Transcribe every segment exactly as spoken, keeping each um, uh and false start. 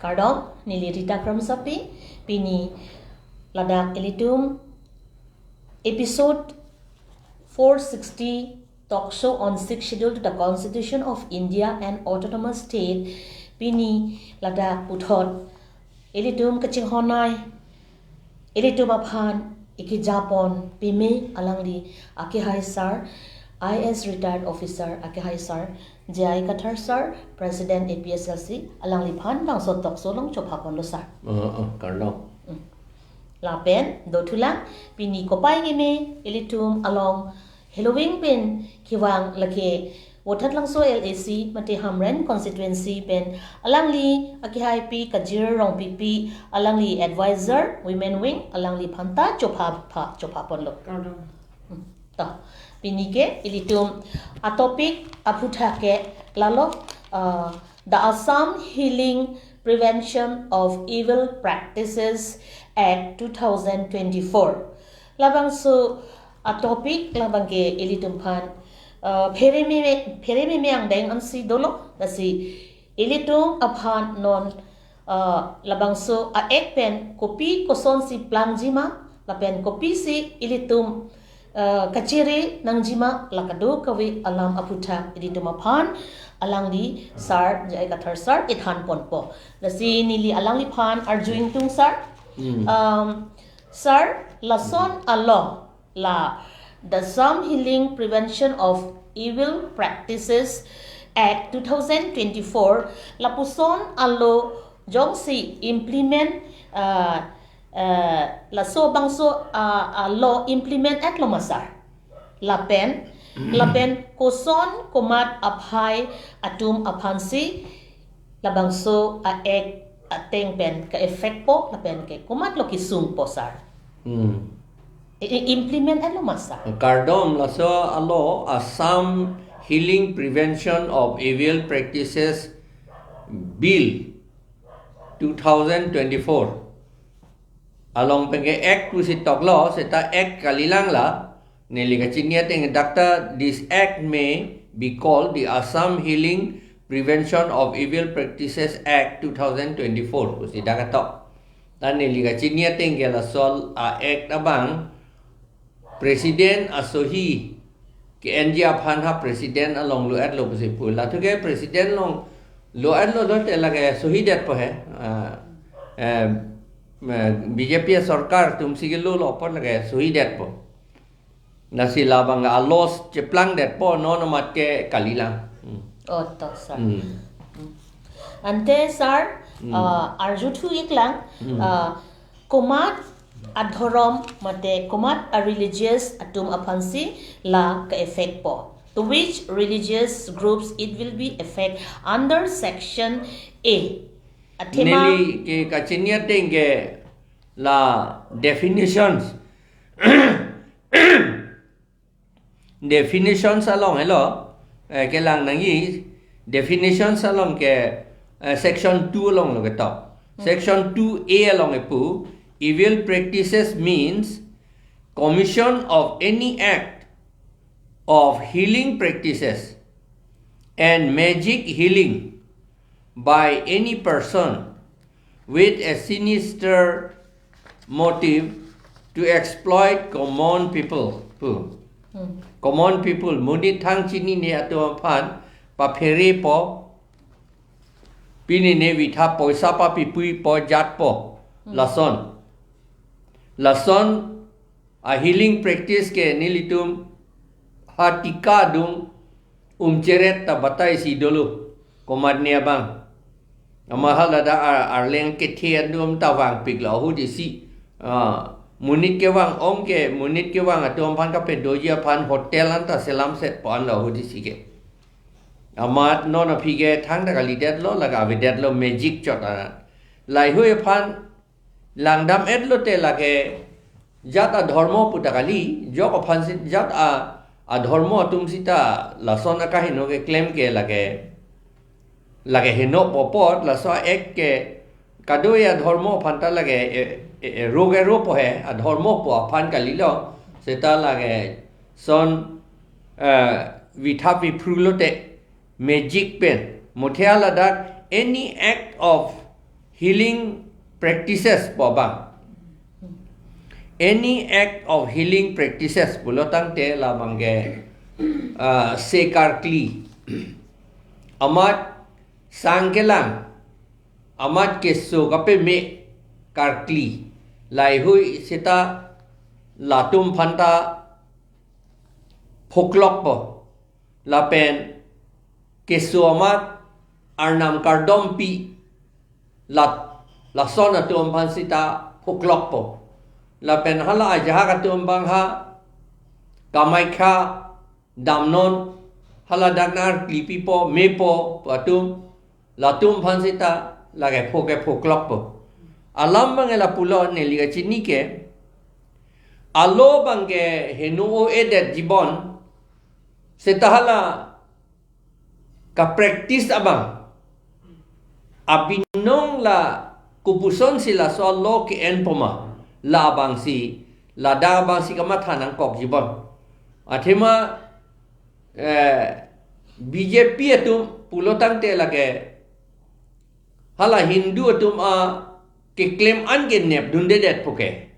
Kardom, neli Rita Kramsapi, pini ladak ilitum episode four sixty talk show on Sixth Schedule to the Constitution of India and Autonomous State, pini ladak puthot ilitum kachinghon-ai, ilitum aphan ikijapon pime alangli akehai sir, I A S retired officer akehai sir, J I Kathar sir, President A P S L C, alangliphan bangso talk show along chophaponlo sir. Oh, oh, kardom. Lapen dothulang, pini kopai keme ilitum along heloving pen kevang lake Vothatlangso L A C mate Hamren constituency pen alangli akehai Pi Kajir Rongpipi, alangli advisor women wing, alangliphan ta chopha pha chophaponlo. Kardom. To, pini ke ilitum atopic aphuthak ke lalo, uh, the Assam Healing Prevention of Evil Practices Act two thousand twenty-four. Labangso atopic labang ke ilitum aphan, uh, pherememe pherememe angdeng ansi dolo, lasi ilitum aphan non, uh, labangso a-act pen kopi kosonsi plangji ma, lapen kopisi ilitum, uh, kachere nangji ma, la kadokave alam aphuthak ilitum aphan alangli sir, J I Kathar sir, ithanponpo. Lasi neli alangliphan arju ingtung sir. Hmm. Um, sir, lason along la the Assam Healing Prevention of Evil Practices Act two thousand twenty-four lapuson alo jongsi implement, uh, uh, laso bangso, uh, uh, law implement-etlo ma sir? Lapen, lapen koson komat aphai atum aphansi labangso a-act ateng pen ke-effect po lapen ke komatlo kesungpo sir? Hmm. I-, i-, implement-etlo ma sir? Kardom, laso alo Assam Healing Prevention of Evil Practices Bill two thousand twenty-four along pen ke act pusi toklo, seta act kalilang la, neli kachini ateng dak ta, this act may be called the Assam Healing Prevention of Evil Practices Act two thousand twenty-four pusi dak ketok. Ta neli kachini ateng ke laso a-act abang President asohi ke-enji aphan ha President along lo-etlo pusi pu. Lathu ke President along lo-etlo lote lake sohidetpo he. Ah, eh, eh, B J P sorkar atumsi kelolo apot lake sohidetpo. Lasi labang a-laws cheplangdetpo, non amat ke kalilang. Hmm. Oh, to sir. Hmm. Hmm. Ante sir, hmm, uh, arjuthu iklang, hmm, uh, komat adhorom mate komat a-religious atum aphansi la ke-effect po? To which religious groups it will be effect under section A? Athema neli ke kachini ateng ke la definitions. Definitions along helo, eh, kelang nangji, definitions along ke, eh, section two along lo ketok. Hmm. Section two A along epu, evil practices means commission of any act of healing practices and magic healing by any person with a sinister motive to exploit common people. Pu. Hmm. Common people, monit thang chinine atum aphan papherepo, pinine vitha poisa papipuipo, jatpo. Hmm. Lason. Lason a-healing practice ke nelitum ha tika adung umcheret ta bataisi dolo, komatne abang. Amat hala dak ar-, arleng kethe atum ta vangpiklo ahut isi. Ah, monit kevang ong ke, monit kevang atum aphan kapedoji aphan hotel anta selamsetpo anlo ahut isi ke. Amat non aphi ke thangta kalidetlo, lake avedetlo magic chot arat. Laheihui aphan langdam-etlo te lake jat adhormo puta kali, jok aphansi jat a, adhormo atum sita lason akaheno keklem ke lake, lake henopo apot, laso a-act ke kadokave adhormo aphan ta lake, e, e, e, ro ke ropo he, adhormo pu aphan kalilo, seta lason, eh, vitha piphrulo te, magic pen. Muthe ladak any act of healing practices pu abang. Any act of healing practices pulo tangte labang ke, ah, se karkli. Amat sang kelang, amat keso kapeme karkli. Laheihui seta latum aphanta phoklokpo. Lapen keso amat arnam kardompi lat lason atum aphan seta phoklokpo. Lapen hala ajahak atum abang ha Kamakhya damnon, hala dak nangklipipo, mepo pu atum, latum aphan seta lake pho ke phoklokpo. Alam abang ke lapulo, neli kachini ke, alo abang ke heno o-edetji bon, seta hala kapractice abang, abinong la kopusonsi laso alo ke-enpo ma, labangsi, ladak abangsi kamatha nangkokji bon. Athema, eh, B J P atum pulo tangte lake hala Hindu atum akeklem an ke nepdundedetpo ke.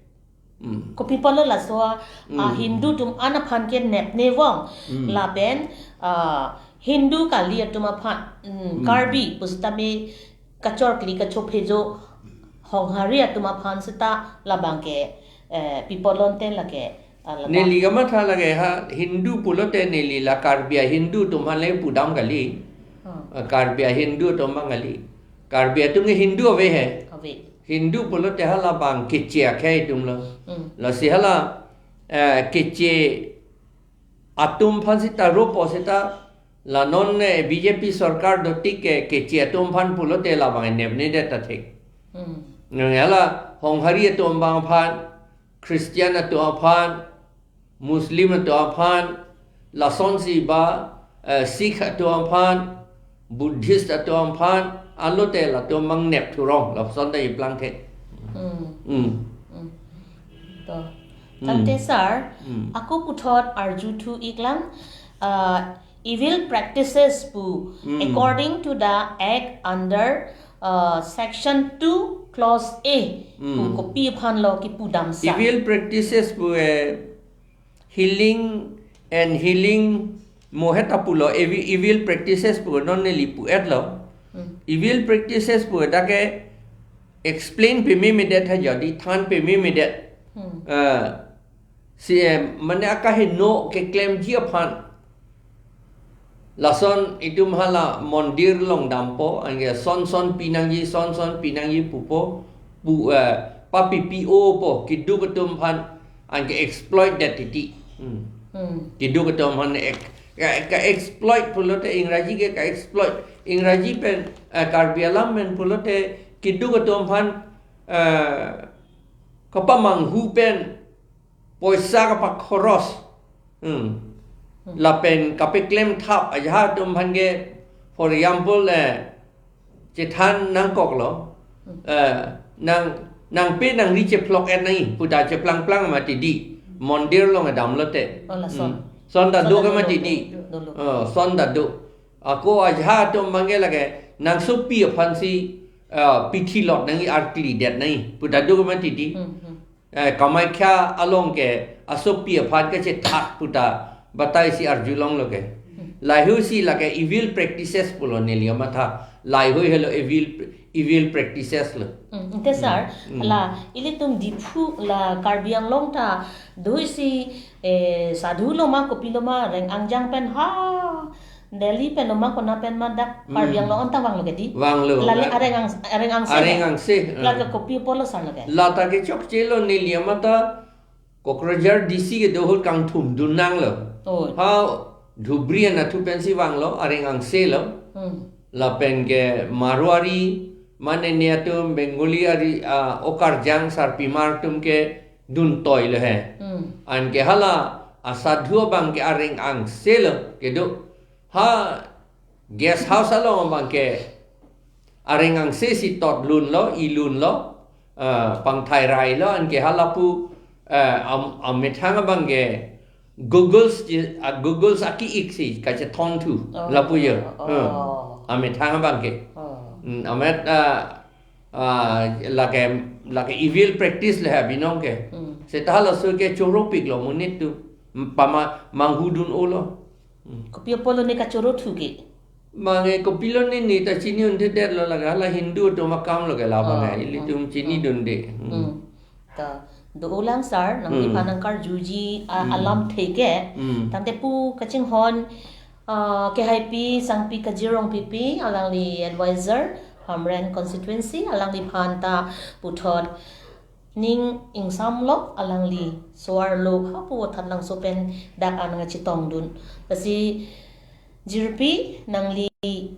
Hmm. Kopi apotlo laso a, ah, Hmm. Hindu atum an aphan ke nepne vong. Hmm. Lapen, ah, Hindu kali atum aphan, hmm, Hmm. Karbi pusitame kachorkli kachophejo Honghari atum aphan seta labang ke, eh, pi apotlo ante lake, ah, labang. Neli kamatha lake ha Hindu pulote neli la Karbi a-Hindu atum aphan le pudam kali. Hmm. Ah, Karbi a-Hindu atum abang kali. Karbi atum ke Hindu ave he. Ave. Hindu pulote halabang keche akhei atumlo. Hmm. Lasi hala, eh, keche atum aphan seta ropo seta la non, eh, B J P sorkar dotik ke keche atum aphan pulote labang nepnedet ta thik. Hmm. Nang hala Honghari atum abang aphan, Christian atum aphan, Muslim atum aphan, lasonsi ba, eh, Sikh atum aphan, Buddhist atum aphan, alote latum abang nepthurong, lason ta iplang thek. Hmm. Hmm. Hmm. To. Hmm. Tangte sir, Hmm. ako puthot arjuthu iklang, ah, evil practices pu, Hmm. according to the Act under, ah, Section two, Clause A pu Hmm. kopi aphanlo kipudam sa? Evil practices pu, eh, healing and healing mo heta pulo, evi-, evil practices pu non neli pu-etlo. Hmm. Evil practices pu dak ke explain pememedet ha, jadi than pememedet. Hmm. Eh, si, eh, mane akaheno keklemji aphan. Lason itum hala mondir along dampo, anke son son pinangji, son son pinangji pupo, pu, eh, papipi-opo, keduk atum aphan, anke exploit det titi. Hmm. Hmm. Keduk atum aphan ek-, ka, ka-exploit pulote Ingraji ke ka-exploit. Ingraji pen, eh, Karbi alam pen pulote keduk atum aphan, eh, kapamanghu pen, poisa kapakhoros. Hmm. Hmm. Lapen kapeklemthap ajahak atum aphan ke, for example, eh, chethan nangkoklo. Hmm. Eh, nang, nangpe nangri chephlok-et nangji, pu ta cheplangplang mati di. Mondir along damlote. Oh, lason. Hmm. Son ta Son do ta ke do, mati do, di. Do, do, do. Oh, son ta do. Ako ajahak atum abang ke lake nangsopi aphansi, eh, pithilot nangji, arklidet nangji, pu ta do ke mati di. Hmm, hmm. Eh, Kamakhya along ke asopi aphan kachethak pu ta batai si arjulonglo ke. Hmm. Laheihui si lake evil practices pulo neli kamatha. Laheihui helo evil, evil practices lo. Hmm, ante sir, Hmm. la ilitum Diphu la Karbi Anglong ta dosi, eh, sadhu loma kopi loma reng angjang pen ha Delhi pen loma kona pen ma dak Karbi Hmm. Anglong anta vanglo ke di? Vanglo. Lale La- areng ang-, areng angse Areng ke? Angse, Lake eh. kopi apotlo sir lake? Lata ke chokchelo, neli kamatha Kokrajhar D C kedo ahut kangthumdun nanglo. Oh. Ha Dhubri anatthu pensi vanglo, areng angse lo. Hmm. Lapen ke Marwari, mane ne atum Bengali ari, ah, okarjang sarpimar atum ke duntoilo he. Hmm. Anke hala asadhu abang ke areng angse lo kedo. Ha guest house along abang ke areng angse si totlunlo, ilunlo, eh, pangthairailo, anke halapu, eh, am-, amethang abang ke goggles ji, ah, goggles aki-ik si kachethongthu, Oh, lapu jo. oh, Eh, oh. Amethang abang ke. Oh. Hmm, amet, ah, Ah, lake, lake evil practice le ha binong ke. Hmm. Seta laso ke choropiklo monit atum. Pama manghudun-olo. Hmm. Kopi apotlo ne kachoro thu ke? Mane kopilo ne ne ta chini un-edetlo, lake hala Hindu atum akamlo ke labang. Oh, eh. Ilitum oh, chinidunde. Hmm. Hmm. Ta do-olang sir, nangli Hmm. phan nangkarjuji a, Hmm. alamthe ke. Hmm. Tangte pu kachinghon, ah, K H P Sangpi Kajir Rongpipi, alangli advisor, Hamren constituency, alangliphan ta puthot ning ingsamlo, alangli so-arlo hapu Voithatlangso pen dak an nangchetongdun. Lasi jirpi nangli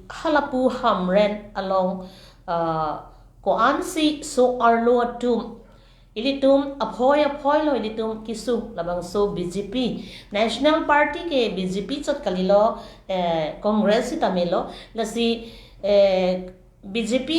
halapu Hamren along, ah, ko-ansi so-arlo atum, ilitum aphoi aphoilo ilitum kesung, labangso B J P National Party ke B J P chot kalilo, eh, Congress sitame lo, lasi, eh, B J P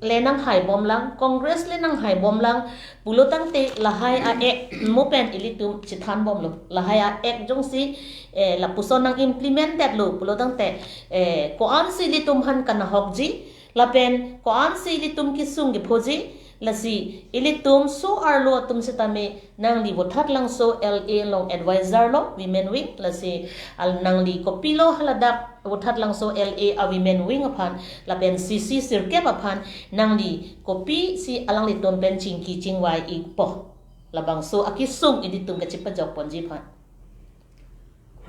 le nanghaibomlang, Congress le nanghaibomlang, pulo tangte lahai a-act mo pen ilitum chethanbomlo. Lahai a-act jongsi, eh, lapuson nang-implement detlo, pulo tangte, eh, ko-ansi ilitum aphan kanahokji, lapen ko-ansi ilitum kesung kephoji, lasi ilitum so-arlo atum sitame nangli Voithatlangso L A along advisor lo, women wing, lasi al nangli kopilo haladak Voithatlangso L A a women wing aphan, lapen C C sirkep aphan, nangli kopisi alanglitum pen chingki chingvai-ikpo? Labangso akesung ilitum kachepajokponji aphan.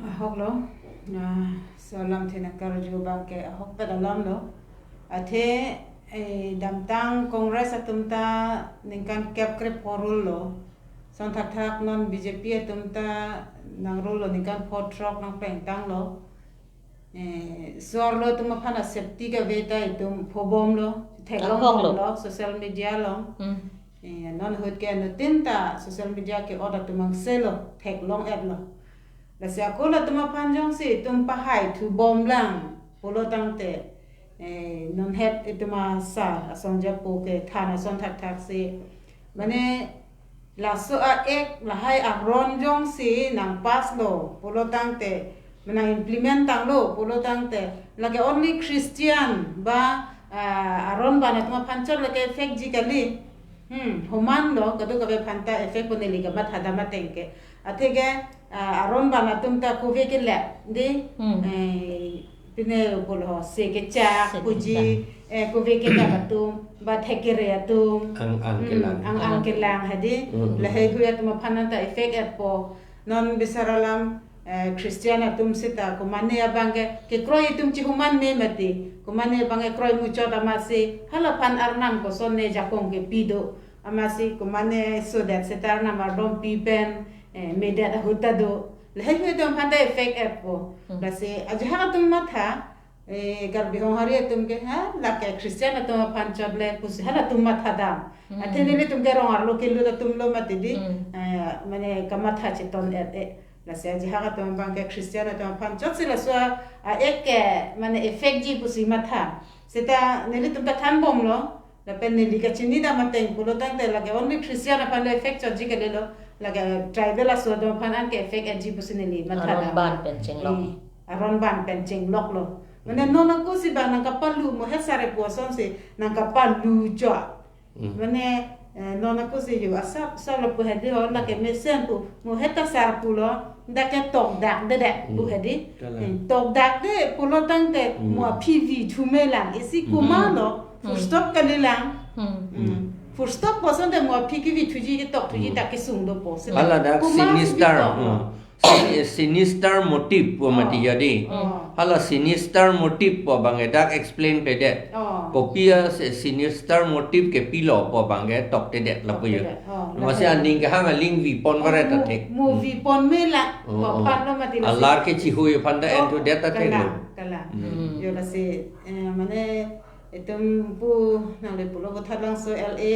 Ahoklo, ah, so alamthe nangkarju abang ke ahokpet alamlo. Athe, eh, damtang Congress atum ta ningkan kep kre porul lo. Son thakthak non B J P atum ta nangrul lo, ningkan pho throk nangplengtanglo. Eh, so-arlo atum aphan a-safety kave ta itum phobomlo, theklong Ahoklo. bomlo, social media along. Hmm. Eh, non ahut ke anuttin ta social media ke-ot atum angselo, theklong-etlo. Lasi ako latum aphan jongsi itum pahaithubomlang pulo tangte, eh, non het itum asar asong japo kethan ason thakthaksi. Mane laso a-act lahai aron jongsi nangpasslo pulo tangte, mane nang-implement tanglo pulo tangte, lake only Christian ba, ah, aron ban atum aphan chot lake effect ji kali. Hmm, homanlo, kadokave aphan ta effect po neli kamathadam ateng ke. Atheke, ah, aron ban atum ta kove kelang, dei? Hmm. Eh, pine pulo ho, se kechak, Se puji, kechak. eh, kove kelang atum, ba thekere atum. Ang, ang Hmm, kelang. ang, ang Ang. kelang hadi. Hmm. Lahaihui atum aphan ta effect-etpo. Non bisar alam, eh, Christian atum seta, komane abang ke, kekroi atum chihuman me mati. Komane abang ke kroi muchot amatsi, halaphan arnam koson ne jakong kepi do. Amatsi, komane sodet seta arnam ardom pi pen, eh, medet ahut ta do. Lahaihui atum aphan ta effect-etpo. Hmm. Lasi, ajahak atum matha, eh, Karbi Honghari atum ke, ha, lake Christian atum aphan chot le pusi halatum mathadam. Hmm. Athe nelitum ke rong arlo kelut atumlo mati dei. Hmm. Eh, mane kamatha cheton-et-e. Lasi ajahak atum abang ke Christian atum aphan chotsi laso a-act ke mane effect ji pusi matha. Seta nelitum ta thanbomlo. Lapen neli kachinidam ateng pulo tangte lake only Christian aphan le effect chotji kalilo. Lake tribal aso atum aphan anke effect-etji pusi neli mathadam. Aron ban pen chenglok. Eh, aron ban pen chengloklo. Mane non ako si bang nangkapalu mo, hesare pu asonsi nangkapalu chot. Hmm. Mane, eh, non ako si yo asap, asap lapu hedi ho, lake mesen pu, mo heta sar pulo, dak ke tokdak de de, pu Hmm. hedi. Kalang. Hmm, tokdak de pulo tangte, Hmm. mo aphi vi thumelang, isi Hmm. komatlo, Hmm. full stop kalilang. Hmm. Hmm. Full stop pu asonte mo aphi kevi thuji, ketok thuji, Hmm. ta kesung dopo. Sila Hala dak komat si sinister, bitoklo. Hmm. Si-, sinister motive pu mati Oh. jadi. Oh. Hala sinister motive pu abang ke dak explain pedet. Oh. Kopi a si-, sinister motive kepilo pu abang ke toktedet lapu yo. Toktedet. Oh, Masi lapu. aning kehang aling vipon Oh, varet mo, athek. mo Hmm. vipon me la, Oh, oh. papan lo mati lasi. Alar ke chihui aphan ta Oh, entudet athek kalang, lo. kalang. Hmm. Hmm. Yo lasi, eh, mane itum pu nangli pulo Voithatlangso L A,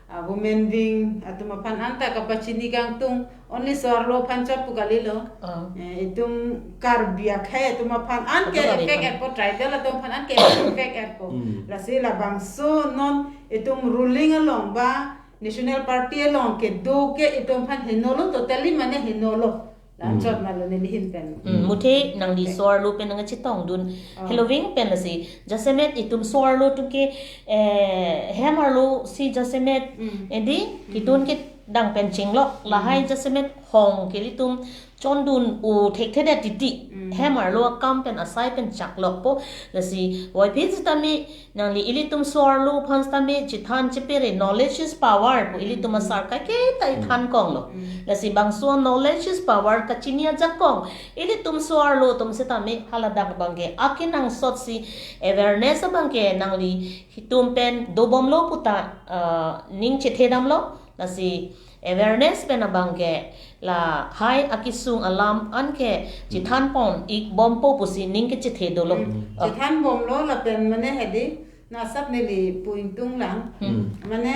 ah, women wing atum aphan anta kapachini kangtung, only so-arlo aphan chot pu kalilo. Ah. Eh, itum Karbi akhei atum aphan anke Kadokave effect aphan. etpo, tribal atum aphan anke effect etpo. Hmm. Lasi labangso non itum ruling along ba National Party along kedo ke itum aphan henolo, totally mane henolo. Hmm. Chot malo neli ahin pen. Hmm, muthe nangli so-arlo pen nangchetongdun. Oh. Heloving pen lasi jasemet itum so-arlo atum ke, eh, hem arlo si jasemet, hmm, edi, hmm, kedun kedang pen chenglok, lahai, hmm, jasemet hong ke ilitum chondun u thekthedet titi. Hmm. Hem arlo akam pen asai pen chaklokpo. Lasi voiphit sitame nangli ilitum so-arlo aphan sitame chethan chepere, knowledge is power pu ilitum, mm, asar kaiketa, mm, ithan konglo. Mm. Lasi bangso knowledge is power kachini ajakong ilitum so-arlo atum sitame haladak abangke akenangsot si awareness abangke nangli itum pen dobomlo puta, ah, ning chethedamlo. Lasi awareness pen abangke lahai akesung alam anke chethan pon ikbompo pusi ning kechethe dolo. Hmm. Oh. Chethan bomlo lapen mane hedi, na asap neli pu ingtunglang. Hmm. Mane,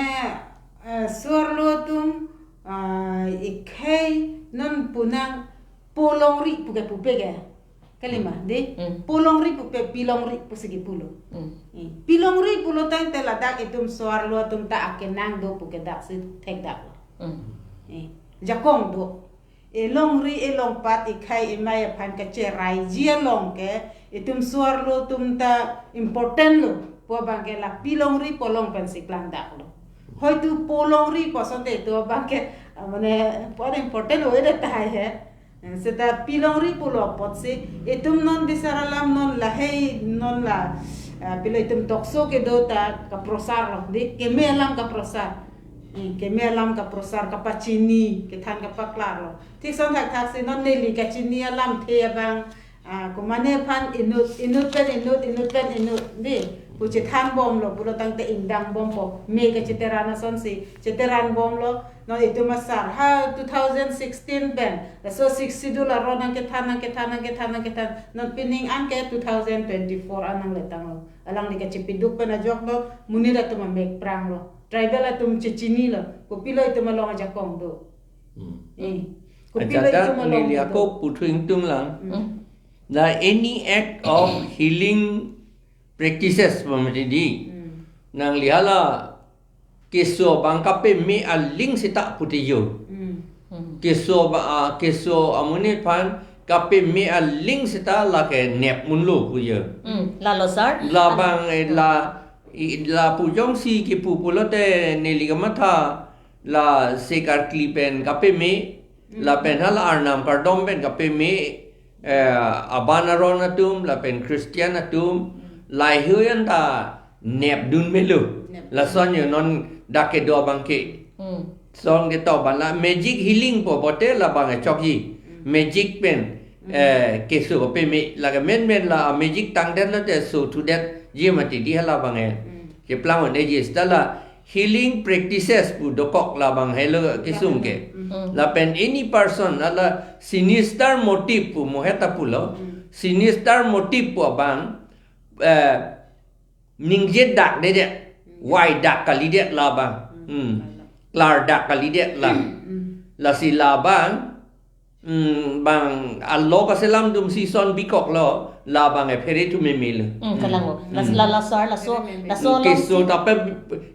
eh, so-arlo atum, ah, ikhei non punang polongri puke pupe ke. Kalima, hmm, di? Hmm. Polongri pupe, pilongri pusi kipulo. Hmm. Eh, pilongri pulo tangte ladak itum so-arlo atum ta akenang do puke daksi thekdaklo. Hmm. Eh, jakong do. Elongri elongpat ikhai imai aphan kacheraiji along ke itum so-arlo atum ta important lo. Pu abangke la pilongri polong pensi klangdaklo. Hoitu polongri pu asonte itum abangke, ah, mane, pu important lo ede tahai he. Eh, seta pilongri pulo apotsi itum non bisar alam non lahei non la, ah, pilo itum tokso kedo ta kaprosarlo, di keme alam kaprosar. Eh, keme alam kaprosar, kapachini, kethan kapaklarlo. Thik ason thakthaksi non neli kachini alamthe abang, ah, komane aphan inut, inut pen inut, inut pen inut, di pu chethan bomlo pulo tangte ingdang bompo. Me kacheteran asonsi cheteran bomlo. Non itum asar ha two thousand sixteen pen, laso Sixth Schedule aron nangkethan, nangkethan, nangkethan, nangkethan. Non pining anke two thousand twenty-four an nangletanglo. Alangli kachipiduk pen ajok lo, monit atum amek pranglo. Tribal atum chechinilo. Kopilo itum along ajakong do. Hmm. Eh. Kopilo, ajadak itum along neli do. Ako puthu ingtunglang. Hmm. Na any act of healing practices pamedi. Hmm. Nangli hala keso abang kapeme aling seta putiyo. Hmm. Hmm. Keso ba, ah, keso amonit aphan kapeme aling seta lake nep munlo puyo. Hmm. Lalo sir. Labang, eh, la, i, lapu jongsi kipu pulote neli kamatha la se karkli pen kapeme, mm, lapen hala arnam kardom pen kapeme, eh, aban aron atum, lapen Christian atum, mm, lahei anta nepdun melo. Nep. Lason yo non dak kedo abangke. Mm. Son ketok abang la magic healing pu pote labang e chokji. Mm. Magic pen, mm, eh, keso peme lake menmen la magic tangdet lote so thudetji mati di hala abang e. Mm. Keplang on ejis ta la healing practices pu dokok labang helo kesung ke. Mm. Lapen any person hala sinister motive pu mohet ta pulo. Mm. Sinister motive pu abang, eh, ningje dak de de. Mm. Wai dak kali de labang. Mm. Hmm. Klar dak kali de la. Mm. Lasi labang, hmm, bang alo kaselam atum si son bikoklo, labang e phere thu memelo. Hmm, kalang lo. Las-, hmm, la, la sar, laso, phere memelo. Laso, hmm, along keso si ta pe,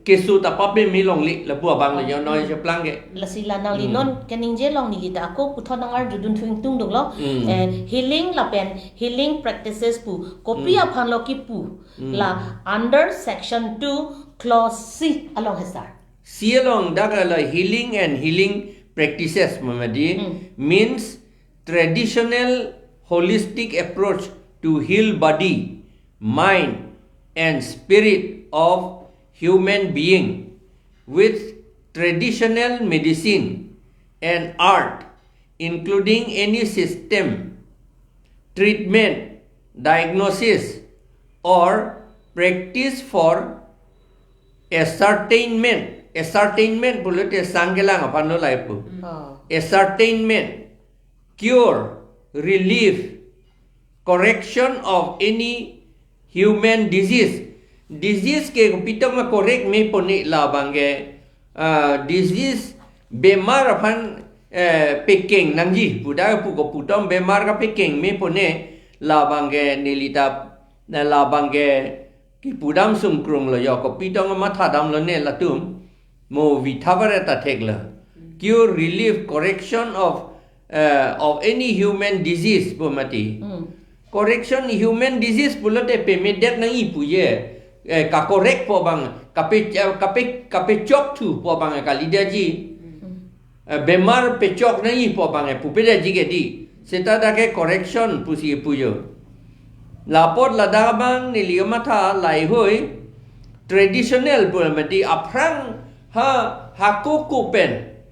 keso ta pape melongle, lapu abang lo, oh, yo noi, hmm, cheplang ke. Lasi la nangli, hmm, non keningje along neli ta ako puthot nangarjudun thu ingtungdunlo. Hmm. Eh, healing lapen healing practices pu kopi, hmm, aphan lo kipu. Hmm. La under section two clause C along he sar. C along dak la healing and healing practices pamedi, hmm, means traditional holistic approach to heal body, mind and spirit of human being with traditional medicine and art, including any system, treatment, diagnosis or practice for ascertainment. Ascertainment pulote sangkelang aphan lo laipu. Oh. Ascertainment, cure, relief, correction of any human disease. Disease ke kopi tong ma correct me pone labang ke, ah, disease bemar aphan, eh, pekeng nangji. Pu dak pu kopi tong bemar kapekeng me pone labang ke neli ta, na labang ke kipudam sungkrung lo yo, kopi tong mathadam lo ne latum. Mo vitha bare ta thek lo. Cure, relief, correction of, eh, of any human disease pu mati. Hmm. Correction human disease pulote pemedet nangji pu ye. Eh, ka-correct po abang, kape, eh, kape, kapechok thu po abang kalidaji. Hmm. Eh, bemar pechok nangji po abang pupedaji ke di. Seta dak ke correction pusi pu yo. La apot ladak abang neli kamatha laheihui traditional pu mati aphrang ha, hako ko pen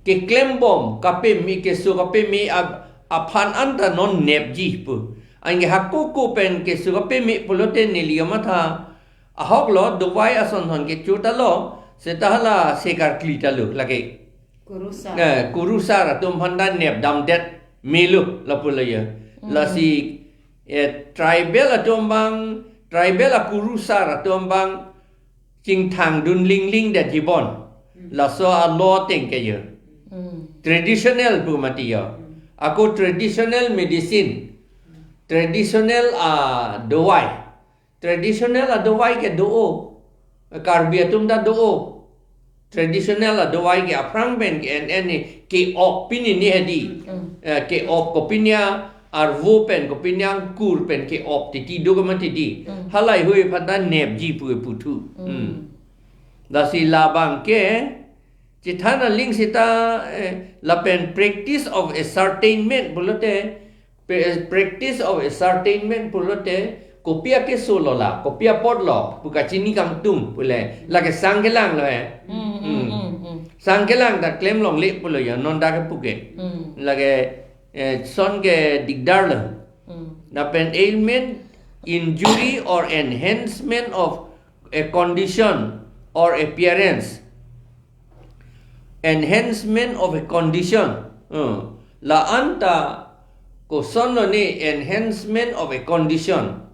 keklembom kapeme, keso kapeme ap-, aphan anta non nepji pu. Anke hako ko pen keso kapeme pulote neli kamatha ahok lo, dovai ason son kecho ta lo, seta hala se karkli ta lo lake. Kurusar. Eh, kurusar atum aphan ta nepdamdet melo lapu lo ya. Hmm. Lasi, eh, tribal atum abang, tribal akurusar atum abang chingthangdun linglingdetji bon. Hmm. Laso a-law ateng ke ya. Hmm. Traditional pu mati ya. Hmm. Ako traditional medicine. Traditional, ah, dovai. Traditional adovai ke do-o. Karbi atum ta do-o. Traditional adovai ke aphrang pen ke en en ni ke-op pini ni hedi. Mm. Eh, ke-op kopine arvo pen, kopine angkur pen ke-op titi do kama titi. Mm. Halaheihui aphan ta nepji pu puthu. Mm. Mm. Lasi labang ke chethan aling seta, eh, lapen practice of ascertainment pulote, pra-, practice of ascertainment pulote, kopi akeso lo la, kopi apot lo, pu kachini kangtung pule, lake sang kelang lo eh. Hmm, hmm, Hmm. hmm, hmm. Sang kelang ta klem longle pulo ya, non dak kepu ke. Hmm. Lake, eh, son ke dikdar lo. Hmm. Lapen ailment, injury or enhancement of a condition or appearance. Enhancement of a condition. Hmm. La anta koson lo ni enhancement of a condition.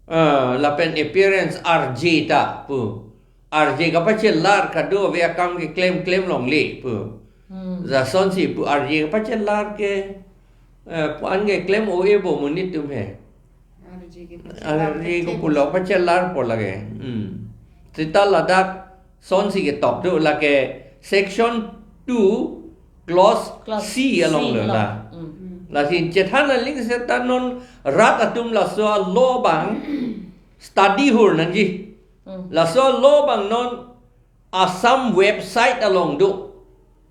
Ah, lapen appearance arje ta pu. Arje kapachelar kado ave akam keklem klem longle pu. Hmm. Lasonsi pu arje kapachelar ke, eh, pu-an keklem o-e bo monit atum he. Arje ke Arje ko pulo pachelar po lake. Hmm. Seta ladak sonsi ketok do lake section two clause Clause C along C lo along. La. Hmm. Lasi chethan aling seta non rat atum laso a-law abang study hur nangji. Hmm. Laso a-law abang non Assam website along do.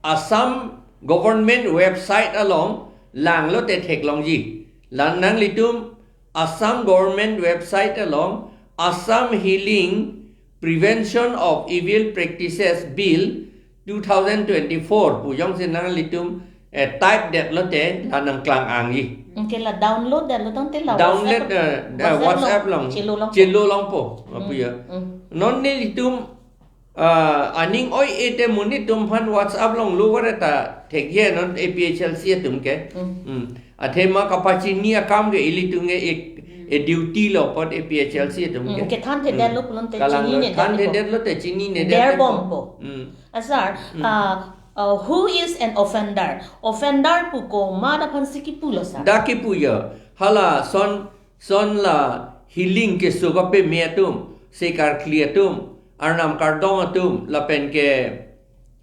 Assam government website along langlote theklongji. La nanglitum Assam government website along Assam Healing Prevention of Evil Practices Bill two thousand twenty-four pu jongsi nanglitum, eh, type detlote la nangklang-angji. Anke la download detlo tangte la Download, WhatsApp, eh, eh, WhatsApp WhatsApp along along. Chelo along. Chelo along po, Hmm. apu ya. Hmm. Non nelitum Ah, aning oi-e te monit atum aphan WhatsApp along lo vare ta thekji non A P H L C atum ke. Hmm. Hmm. Athema kapachini akam ke ilitum ke e, e duty lo apot A P H L C atum Hmm, ke. Kethan thedet Hmm. lo pulote Kalang chini lo, nedet than lo. Thedet lote chini nedet Der lo. Bom po. Hmm. Ah, sir, Hmm. ah, ah, who is an offender? Offender pu komat aphansi kipu lo, sir? Dak kipu ya. Hala son Son la healing keso kapeme atum, se karkli atum, arnam kardom atum, lapen ke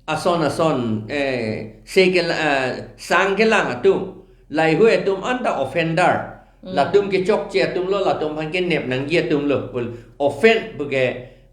ason ason, eh, se ke, eh, sang kelang atum, laheihui atum anta offender. Hmm. Latum kechokche atum lo, latum aphan kenep nangji atum lo. Pul offend pu ke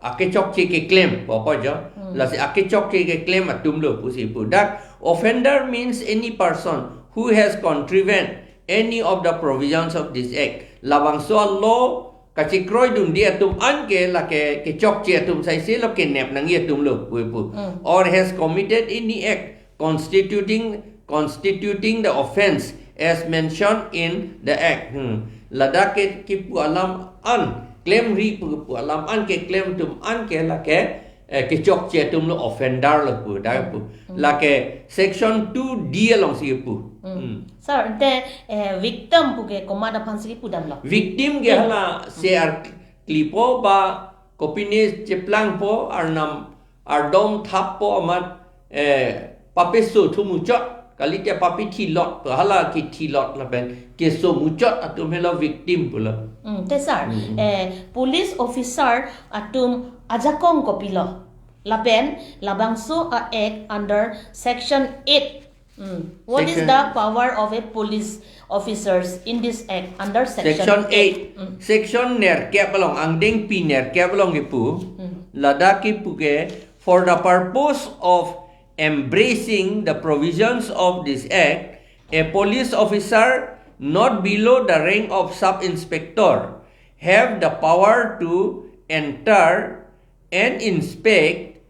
akechokche keklem, pu ko jo. Hmm. Lasi akechokche keklem atum lo pusi pu. Dak offender means any person who has contravened any of the provisions of this act. Labangso a-law kachekroidunde atum an ke lake kechokche atum saise lo, kenep nangji atum lo pu pu. Hmm. Or has committed any act constituting, constituting the offence as mentioned in the act. Hmm. Ladak ke kipu alam an, klemri pu kipu alam an keklem atum an ke lake, eh, kechokche atum lo, offender lo pu, dak pu. Hmm. Lake section two D alongsi pu. Hmm. Hmm. Sir, ante, eh, victim pu ke komat aphansi kipu damlo? Victim ke Hmm. hala se arklipo ba kopine cheplangpo, arnam ardom thappo amat, eh, papeso thu muchot, kalite papethilot, hala kethilot lapen keso muchot atum helo victim pulo. Hmm, te sir, Hmm. eh, police officer atum ajakong kopilo? Lapen labangso a-act under section eight Mm. What is Section the power of a police officers in this act under section Section eight? Eight. Mm. Section nerkep along, angdengpi nerkep along kipu. Mm. Ladak kipu ke, for the purpose of embracing the provisions of this act, a police officer not below the rank of sub-inspector have the power to enter and inspect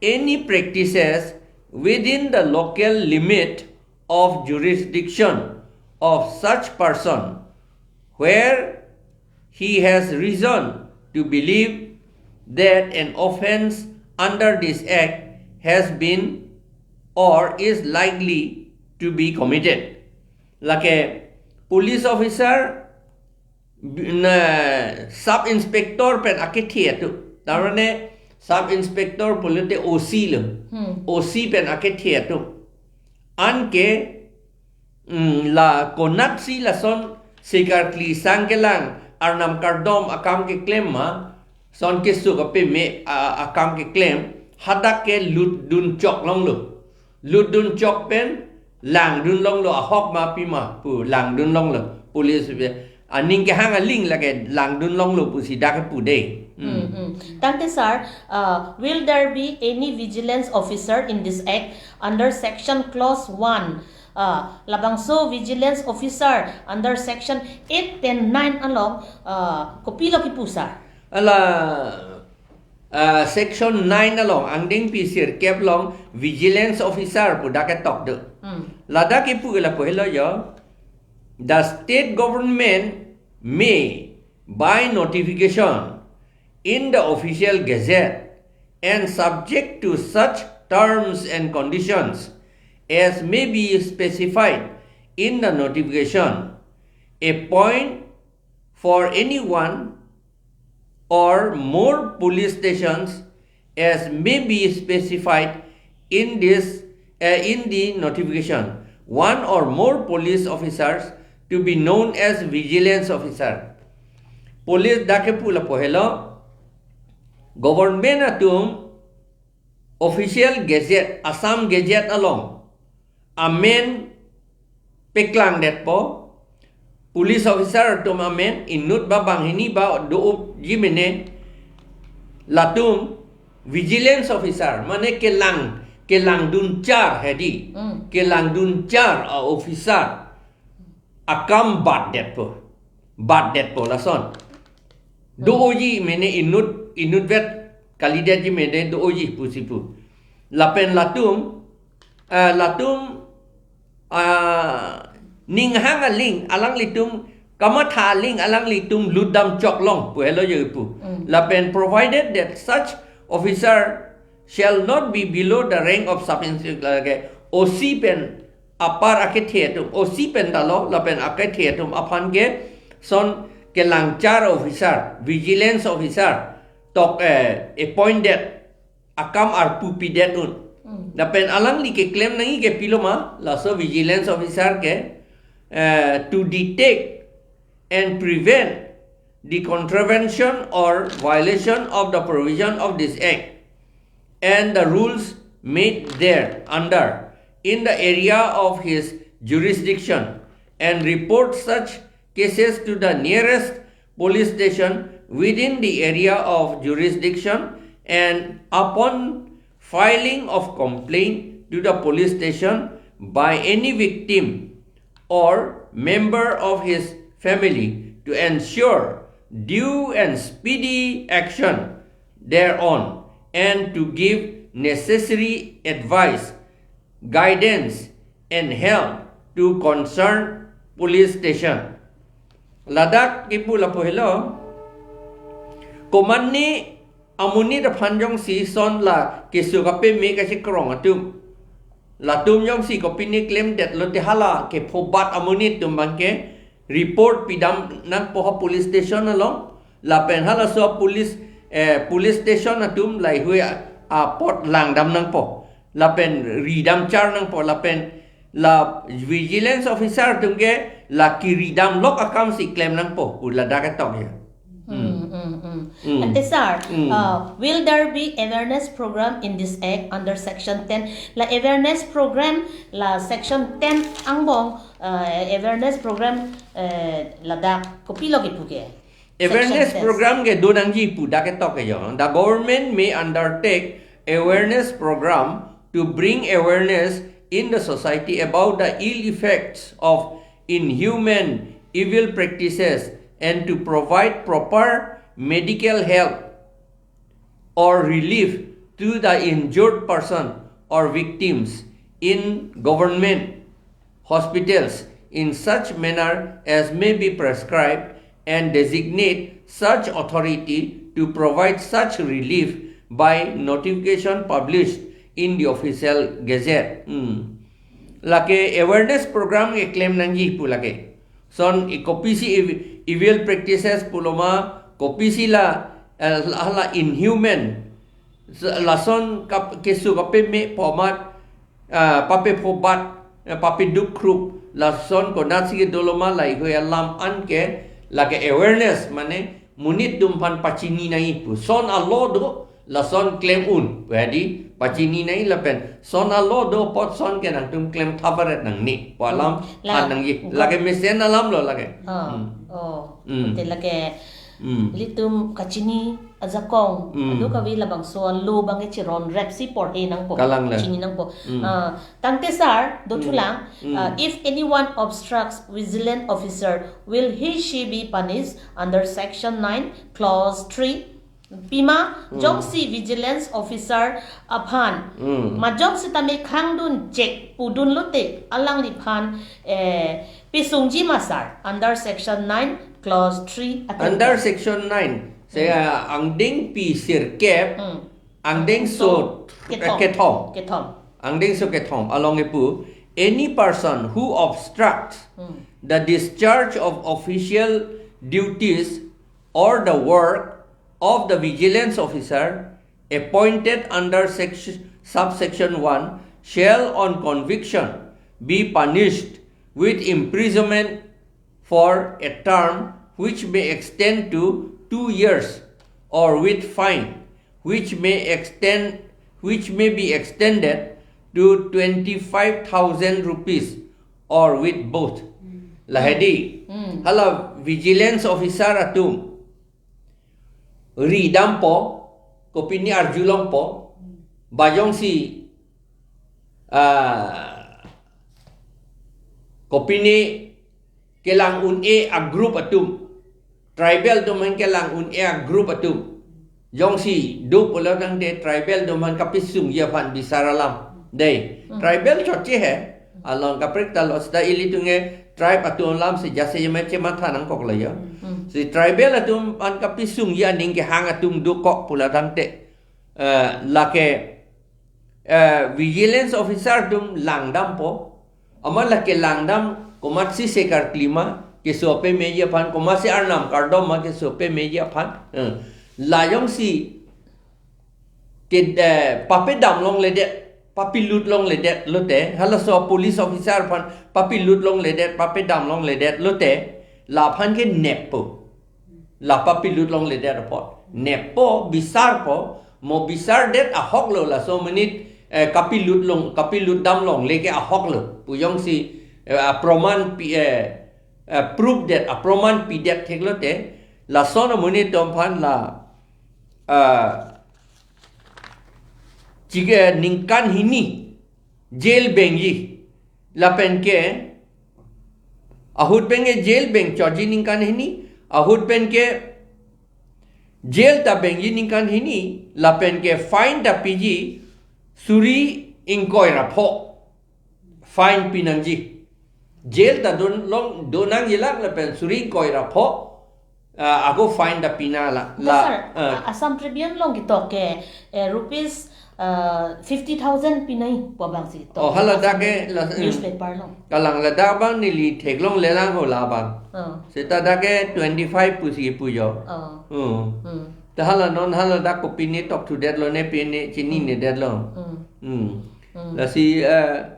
any practices within the local limit of jurisdiction of such person where he has reason to believe that an offence under this act has been or is likely to be committed. Lake police officer na sub inspector pen akethe atum. Tarmane sub inspector pulote O C lo. Hmm. O C pen akethe atum. Anke, mm, la konatsi lason sikarkli sang kelang arnam kardom akam keklem ma, son keso kapeme a, akam keklem, hadak ke lutdun chok longlo. Lutdun chok pen langdun longlo, ahok ma pima pu langdun longlo. Police pe aning kehang aling lake langdun longlo pusi dak kepu de. Hmm. Hmm, hmm. Tangte sir, uh, will there be any vigilance officer in this act under section clause one? Uh, labangso vigilance officer under section eight pen nine along, uh, kopilo kipu sir? Ala, uh, section nine along, angdengpi sirkep along vigilance officer pu dak ketok do. Hmm. Ladak kipu ke lapu helo yo. The state government may, by notification in the official gazette and subject to such terms and conditions as may be specified in the notification, appoint for any one or more police stations as may be specified in this, uh, in the notification, one or more police officers to be known as vigilance officer. Police dak kepu lapu helo, government atum official gazette, Assam Gazette along amen peklangdetpo, police officer atum amen inut ba banghini ba do-oji mene, latum vigilance officer, mane kelang, kelangdunchar hedi, Hmm. kelangdunchar a officer akam batdetpo, batdetpo lason. Do-oji mene inut, inutvet kalidetji mene do-oji pusi pu. Lapen latum, eh, latum, ah, ninghang aling alanglitum, kamatha aling alanglitum lutdam chok long pu helo yo pu. Mm. Lapen provided that such officer shall not be below the rank of sub inspector, lake O C pen apar akethe atum, O C pen talo, lapen akethe atum aphan ke son kelangchar officer, vigilance officer tok, eh, appointed, akam arpu pidet un. Hmm. Lapen alangli keklem nangji ke pilo ma, laso vigilance officer ke, eh, to detect and prevent the contravention or violation of the provision of this act and the rules made there under in the area of his jurisdiction, and report such cases to the nearest police station within the area of jurisdiction, and upon filing of complaint to the police station by any victim or member of his family to ensure due and speedy action thereon and to give necessary advice, guidance, and help to concerned police station. Ladak kipu lapu helo, komatne amonit aphan jongsi son la keso kapeme kachekrong atum, latum jongsi kopine klemdet lote hala kephobat amonit atum abangke report pidam nangpo ha police station along, lapen halaso police, eh, police station atum laheihui a, apot langdam nangpo, lapen ridamchar nangpo, lapen la vigilance officer atum ke la kiridam lok akamsi klem nangpo pu ladak ketok ya. Hmm. Hmm. Mm, mm. Mm. Ante sir, Mm. uh, will there be awareness program in this act under section ten? La awareness program la section ten angbong, uh, awareness program, uh, ladak kopilo kipu ke? Awareness Section ten. program ke do nangji pu dak ketok ke jo. The government may undertake awareness program to bring awareness in the society about the ill effects of inhuman, evil practices and to provide proper medical help or relief to the injured person or victims in government hospitals in such manner as may be prescribed and designate such authority to provide such relief by notification published in the official gazette. Hmm. Lake awareness program keklem nangji pu lake. Son i kopisi ev-, evil practices puloma, kopisi la, eh, la, la inhuman. Sa-, lason kap-, keso kapeme pomat, ah, pape phobat, eh, pape dukrup, lason konatsi kedoloma laheihui alam anke, lake awareness, mane monit atum aphan pachini nangji pu. Son alo do, lason klem un, pu hadi, pachini nangji lapen. Son alo do apot son ke nangtum klem thapret nangne. Pu alam Hmm. La-, phan nangji. ko- Lake mesen alam lo lake. Ah, Hmm. oh. Hmm. Te lake Hmm. ilitum kachini ajakong. Hmm. Adu kave labangso alo abang ke chiron rep si porhe nangpo. Kalang le. Chini nangpo. Hmm. Ah, tangte sir, do Hmm. thulang. Hmm. Ah, if anyone obstructs vigilant officer, will he she be punished under section nine, clause three? Pima, Hmm. jongsi vigilance officer aphan. Hmm. Ma jongsi tame khangdun chek pudun lote alangliphan, eh, pisungji ma sir under section nine, clause three atum. Under section nine, se, Hmm. ah, angdengpi sirkep, Hmm. angdengso, So, eh, kethom. kethom. Kethom. Angdengso kethom along kepu, any person who obstructs Hmm. the discharge of official duties or the work of the vigilance officer appointed under section, subsection one shall on conviction be punished with imprisonment for a term which may extend to two years or with fine which may extend, which may be extended to twenty-five thousand rupees or with both. Hmm. Lahedi, Hmm. hala vigilance officer atum ridampo, kopine arjulongpo, ba jongsi, ah, kopine kelang un-e a-group atum, tribal atum aphan kelang un-e a-group atum. Jongsi do pulo tangte tribal atum aphan kapisungji aphan bisar alam. Dei, Hmm. tribal chotche he. Along kaprek ta lo seta ilitum ke tribe atum alam si jase jeme chematha nangkok lo jo. Hmm. Si tribal atum aphan kapisungji aning kehang atum dokok pulo tangte, eh, lake, eh, vigilance officer atum langdampo. Amat lake langdam komatsi se karkli ma keso pemeji aphan, komatsi arnam kardom ma keso pemeji aphan. Eh, la jongsi ke, eh, papedam longledet, papilut longledet lote, halaso police officer aphan papilut longledet, papedam longledet lote, laphan ke neppo. La papilut longledet apot. Neppo, bisarpo, mo bisardet ahok lo laso amonit, eh, kapilut long, kapilut dam longle ke ahok lo. Pu jongsi, eh, aproman pi, eh, eh, proof det, aproman pidet thek lote, lason amonit atum aphan la, ah, chike ningkan hini jail bengji. Lapen ke ahut pen ke jail bengchotji ningkan hini, ahut pen ke jail ta bengji ningkan hini, lapen ke fine ta piji suri ingkoi ra pho. Fine pinangji. Jail ta don long, donangji lang lapen suri ingkoi ra pho, ah, ako fine ta pina la. Sir, la, ah. A-, Assam Tribune along ketok ke, eh, rupees, ah, fifty thousand pinai pu abang si ketok. Oh, hala dak ke la, newspaper along. Kalang ladak abang neli theklongle lang ho labang. Oh. Seta dak ke twenty-five pusi pu jo. Oh. Hmm. Hmm. Ta hala non hala dak kopine tokthudet lo ne pine chininedet lo. Hmm. Hmm. Hmm. Lasi, eh,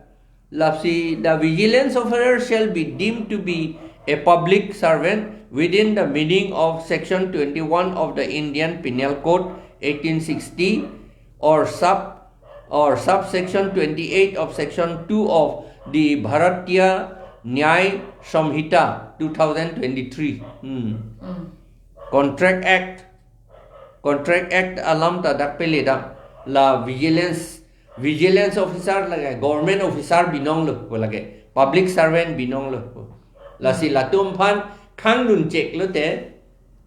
Lasi, the vigilance officer shall be deemed to be a public servant within the meaning of Section twenty-one of the Indian Penal Code eighteen sixty or sub or subsection twenty-eight of Section two of the Bharatiya Nyay Samhita two thousand twenty-three. Hmm. Mm. Contract Act, Contract Act alam ta dak pele dam, la vigilance, vigilance officer lake, government officer binong lo po lake, public servant binong lo po. Lasi latum aphan khangdun chek lote,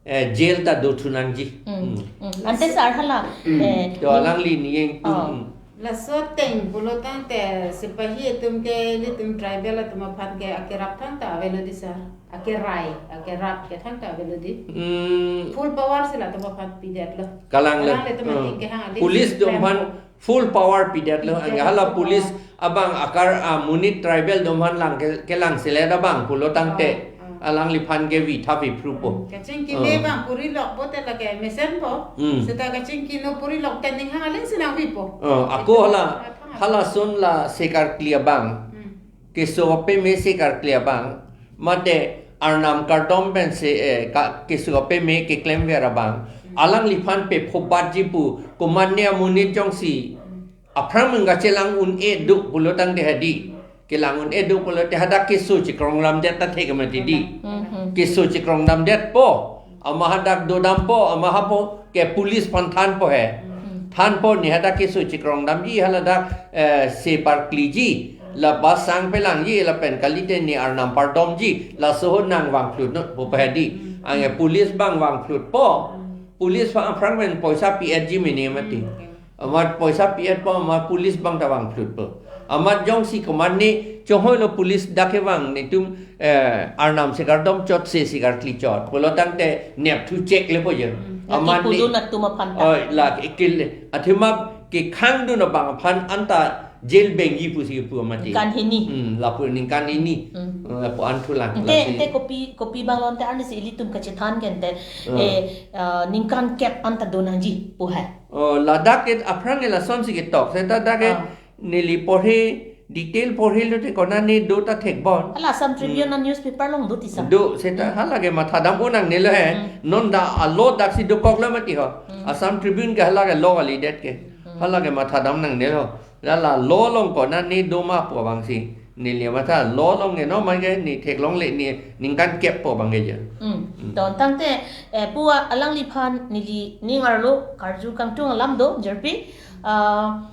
eh, jail ta dothu nangji. Mm, Hmm. mm. Ante sir hala, Mm. eh, To alangli niyeng pu. Oh. Hmm. Laso ateng pulo tangte sepahi atum ke, ilitum tribal atum aphan ke akerap thangta avelo di sir. Akerai, akerap ke thangta avelo di. Hmm. Full power si latum aphan pidetlo. Kalang le. Kalang le atum Hmm. aning kehang aling Police si atum aphan klem full power pidetlo. Pidetlo Ang hala full police power. Abang akar, ah, monit tribal atum aphan lang ke, kelang selet abang pulo tangte. Oh, oh. Alangliphan ke vi tha vi phru po. Kachingki Oh. me bang puri lok pote lake mesenpo. Hmm. Seta kachingki no puri lok te ning hang aling si nangvipo. Oh, ako Seta hala, athang hala athang. Son la sekarkli abang. Hmm. Keso apeme sekarkli abang. Mate arnam kardom pensi, eh, ka, keso apeme keklemver abang. Hmm. Alangliphan pe phobat ji pu. Komatne amonit jongsi. Hmm. Aphrang mengga chelang un-e do pulo tangte hadi. Kelang un-e do pulote hadak keso chekrong lamdet ta thek mati di. Mhm. Keso chekrong damdet po. Ama hadak dodam po, ama hapo ke police aphan than po he. Mhm. Than po ne hadak keso chekrong damji hala dak, eh, separkli ji. La basang pelang ji, lapen kalite ne arnam pardom ji. Laso ho nangvang phlut non po pa hadi. Mhm. Ange police abang vang phlut po. Mhm. Police aphan aphrang pen poisa pi-et ji mene mati. Mhm. Amat poisa pi-et po, amat police abang ta vang phlut po. Amat jongsi komatne chonghoi lo police dak kevang netum, eh, arnam sekardom chotse sekarkli chot. Pulo tangte nepthu chek le po je. Hmm. Amat Laki ne pudun atum aphan ta. Oi, la ikil le. Athema kekhangdun abang aphan anta jail bengji pusi pu mati. Ningkan hini. Hmm, lapu ningkan hini. Hmm. Eh, lapu anthu lang. Ante, Lasi. Ante kopi, kopi bang lo ante arnisi ilitum kachethan ke ante, Hmm. eh, eh, ningkan kep anta do nangji pu hai. Oh, ladak ke aphrang ke lasonsi ketok. Seta dak ke Ah. neli porhe, detail porhe lote konane do ta thekbon. Hala Assam Tribune Hmm. a newspaper along do tisa. Do, seta Hmm. hala ke mathadam unang nelo he. Hmm. Non da alo daksi dokok lo mati ho. Hmm. Assam Tribune ke hala ke lo kalidet ke. Hmm. Hala ke mathadam nangnelo. Lala lo along konane do ma pu abangsi. Neli matha lo along ke no mai ke ne theklongle ne ningkan kep po abang ke je. Hmm. Hmm. To tangte, eh, pu alangliphan neli ning arlo karju kangtung alam do, jirpi. Ah,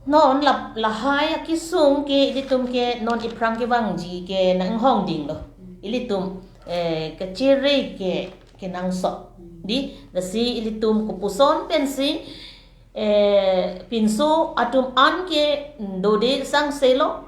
non la, lahai akesung ke ilitum ke non iphrang kevangji ke nanghong dinglo. Ilitum, eh, kachere ke, kenangsot. Di, lasi ilitum kopuson pensi, eh, pinso atum an ke dode sangselo.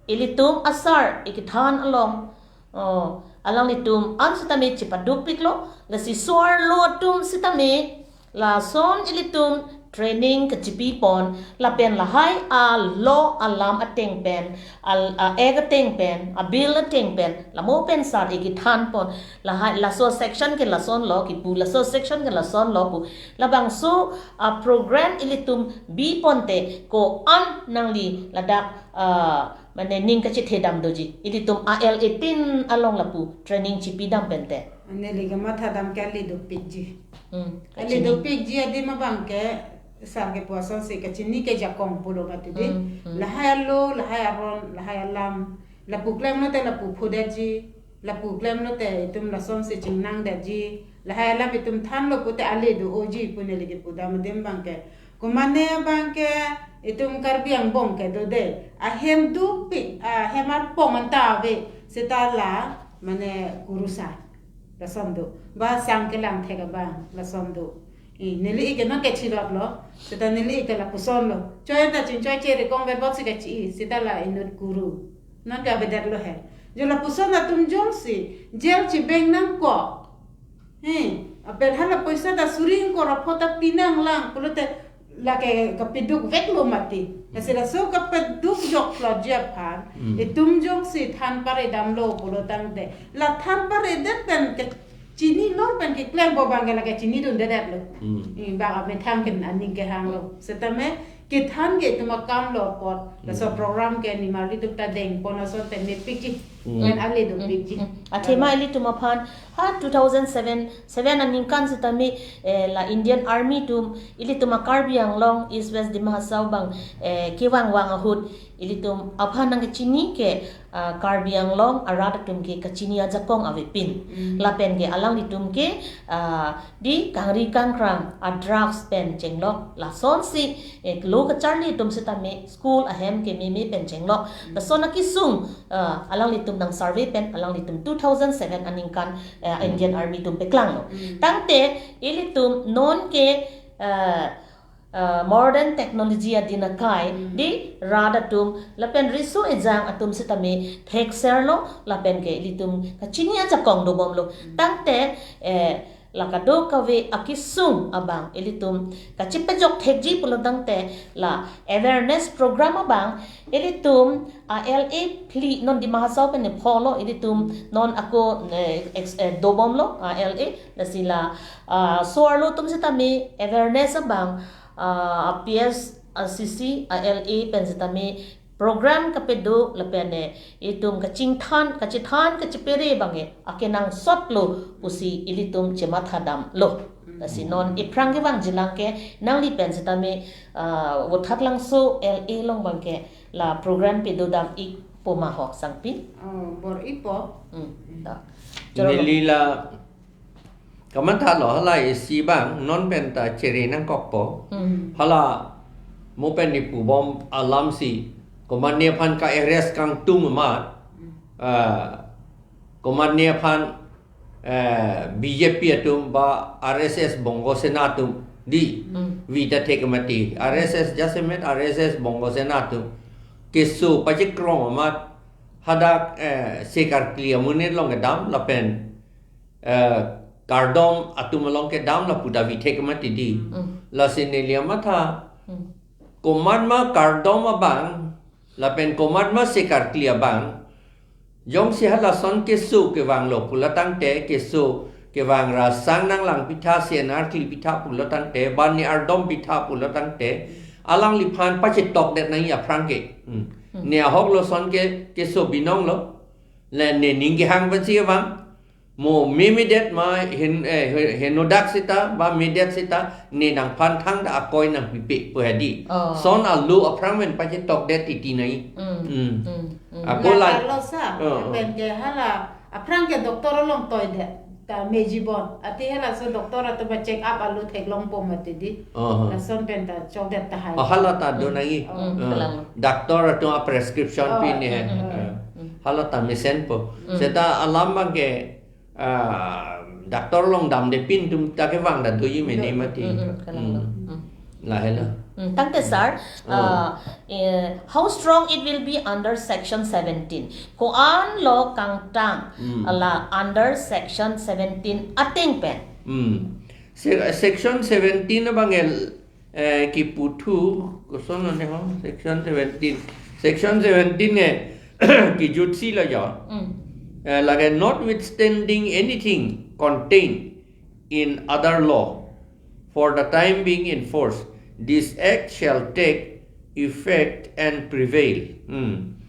Ilitum asar ikethan along, oh, alanglitum an sitame chepadukpiklo, lasi so-arlo atum sitame lason ilitum training kachipipon, lapen lahai alo alam ateng pen, al, a-act ateng pen, a-bill ateng pen, lamo pen sar ikethanpon, lahai laso section ke lasonlo kipu, laso section ke lasonlo pu, labangso a-program ilitum biponte ko-an nangli ladak, ah, mane ning kachethedam doji. Ilitum a-L eighteen along lapu training chipidam pente. Neli kamathadam ke ale dopikji. Hmm. Ale Kachini. Dopikji adim abang ke sar kepu asonsi kachini ke jakong pulo mati di. Hmm, hmm. Lahai alo, lahai aron, lahai alam. Lapu klemlote lapu phodetji. Lapu klemlote itum lasonsi chingnangdetji. Lahai alam itum thanlo pute ale do-oji pu neli kepudam adim abang ke. Komane abang ke itum Karbi angbong ke dode. Ahem dopik, ahem arpong anta ave. Seta la mane kurusar. Lason do. Ba sang kelang thek abang. Lason do. I, neli ke non kechilotlo. Seta neli ke lapuson lo. Choi ta chingchoi chere kong verbot si kechi. Seta la inut kuru. Non ke avedetlo he. Jo lapuson atum jongsi jail chibeng nangkok. He, apel hala poisa ta suri ingkoi ra pho ta pinanglang pulote lake kapidukveklo mati. Lasi laso kapidukjoklo ji aphan. Hmm. Itum jongsi than paredamlo pulo tangte. La than paredet pen kechinilo pen keklempo abang ke lake chinidundedetlo. Hmm. I bang amethang ken aning kehanglo. Setame kethan ke itum akamlo apot. Laso Hmm. program ke nimarli atum ta dengpon asonte mepikji. Ngan ale dopikji. Hmm. Athema ilitum aphan ha two thousand seven, seven aningkan sitame, eh, la Indian Army atum ilitum a-Karbi Anglong, East West Dima Hasao abang, eh, kevangvang ahut ilitum aphan nangkachini ke, ah, Karbi Anglong arat atum ke kachini ajakong avepin. Hmm. Lapen ke alanglitum ke, ah, di kangri kangkrang a-drugs pen chenglok, lasonsi, eh, lo kacharli atum sitame school ahem kememe pen chenglok. Hmm. Lason akesung, ah, alanglitum nang-survey pen alanglitum two thousand seven aningkan, eh, Hmm. Indian Army atum paklanglo. Hmm. Tangte ilitum non ke, eh, eh, modern technology adin akai, Hmm. di rat atum lapen riso ejang atum sitame thekserlo, lapen ke ilitum kachini ajakong dobomlo. Hmm. Tangte, eh, la kadokave akesung abang ilitum kachepajok thekji pulo tangte, la awareness program abang ilitum a-L A phli, non Dima Hasao pen ne pholo, ilitum non ako, eh, ex-, eh, dobomlo a-L A, lasi la, ah, so-arlo atum sitame awareness abang, ah, P S, ah, C C, a-L A pen sitame program kapedo lapen, eh, itum kachingthan, kachithan, kachepere abang, eh, akenangsotlo pusi ilitum chemathadamlo. Lasi non iphrang kevangjilang ke nangli pen sitame, ah, Vothatlangso L A along abang ke la program pedodam-ikpo ma ho, sangpi? Oh, bor-ipo. Hmm, ta. Neli la kamatha lo, hala isi abang non pen ta chere nangkokpo. Hmm. Hala mo pen ne pubom alamsi, komatne aphan ka-arrest kangtung amat, Hmm. ah, komatne aphan, eh, B J P atum ba R S S Bongo Sena atum di Hmm. vita thek mati. R S S jasemet R S S Bongo Sena atum keso pachekrong amat hadak, eh, se karkli amonit along kedam lapen, eh, kardom atum along kedam lapu ta vithek mati di. Hmm. Lasi neli amatha Hmm. komatma kardom abang lapen komatma se karkli abang, jongsi halason keso kevanglo pulo tangte, keso kevang rasang nanglangpitha, C N R klipitha pulo tangte, ba ne ardom pitha pulo tangte, alangliphan pachetokdet nangji aphrang ke. Hmm. Hmm. Ne ahok lason ke keso binonglo. Le ne ning kehang pensi kevang. Mo memedet ma hin, eh, he-, henodak sita, ba medet sita, ne nangphan thangta akoi nangpipe pu hedi. Oh. Lason alo aphrang pen pachetokdet titi nai. Mm. Mm. Mm. Mm. Ako la la, talo sa, oh, oh. Pen ke hala, aphrang ke doctor along toidet, ta mejibon. Ati halaso doctor atum ba check up alo theklongpo mati di. Oh, oh. Lason pen ta chokdet tahai. Oh, hala ta do Mm. nai. Oh. Mm, Oh. kalang. Doctor atum a-prescription Oh, pi ne. mm, mm, Oh. mm. Hala ta mesenpo. Mm. Seta alam abang ke, ah, doctor along damde pin atum ta kevang ta doji mene Do-, mati. mm, mm, kalang lo. Hmm. Mm. Lahelo. Hmm, tangte sir, Oh. uh, eh, how strong it will be under section seventeen? Ko-an lo kangtang Hmm. la under section seventeen ateng pen? Hmm. Se-, section seventeen abang el, eh, kiputhu, koson ane ho, section seventeen. Section seventeen e, kijutsi lo jo. Hmm. Eh, lake, "Notwithstanding anything contained in other law for the time being in force, this act shall take effect and prevail." Hmm.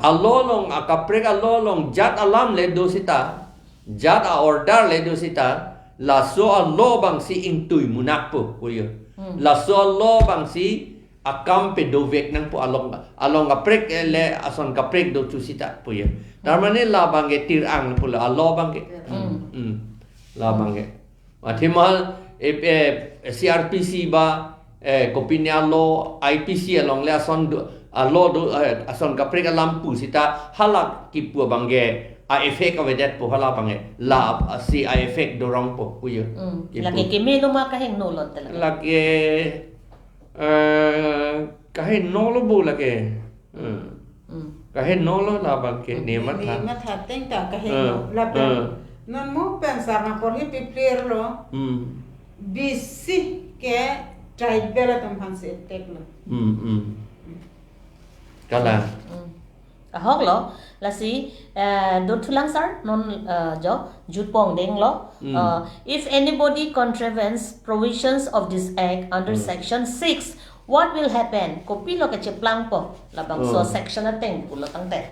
A-law along, akaprek a-law along jat alam le do sita, jat a-order le do sita, laso a-law abangsi ingtui munakpo, puyo. Hmm. Laso a-law abangsi akam pedovek nangpo along, along kaprek le ason kaprek do chu sita, puyo. Tar mane labang ke tir-ang pulo a-law abang ke. Hmm. Hmm. Labang ke. Athema, eh, eh, C R P C ba, eh, kopine a-law, I P C along le ason do, a-law do, eh, ason kaprek alam pu sita hala kipu abang ke a-effect avedetpo hala abang ke. La, ah, si a-effect dorongpo puyo. Hmm. Kipu. Lake keme lo ma kahingno lo te lake. Lake, eh, kahingno lo bo lake. Hmm. Hmm. Kahingno lo labang ke ne matha. Ne matha ateng ta kahingno. Hmm. Lapen Hmm. non mo pen sar nangporhi piplir lo. Hmm. Bisi ke tribal atum aphansi attack lo. Hmm, hmm. Kalang. Hmm. Ahok lo, lasi, eh, dothulang sir, non, eh, jo, jutpon denglo. Hmm. Eh, if anybody contravenes provisions of this act under Hmm. section six, what will happen? Kopilo kacheplangpo, labangso Hmm. section ateng pulo tangte.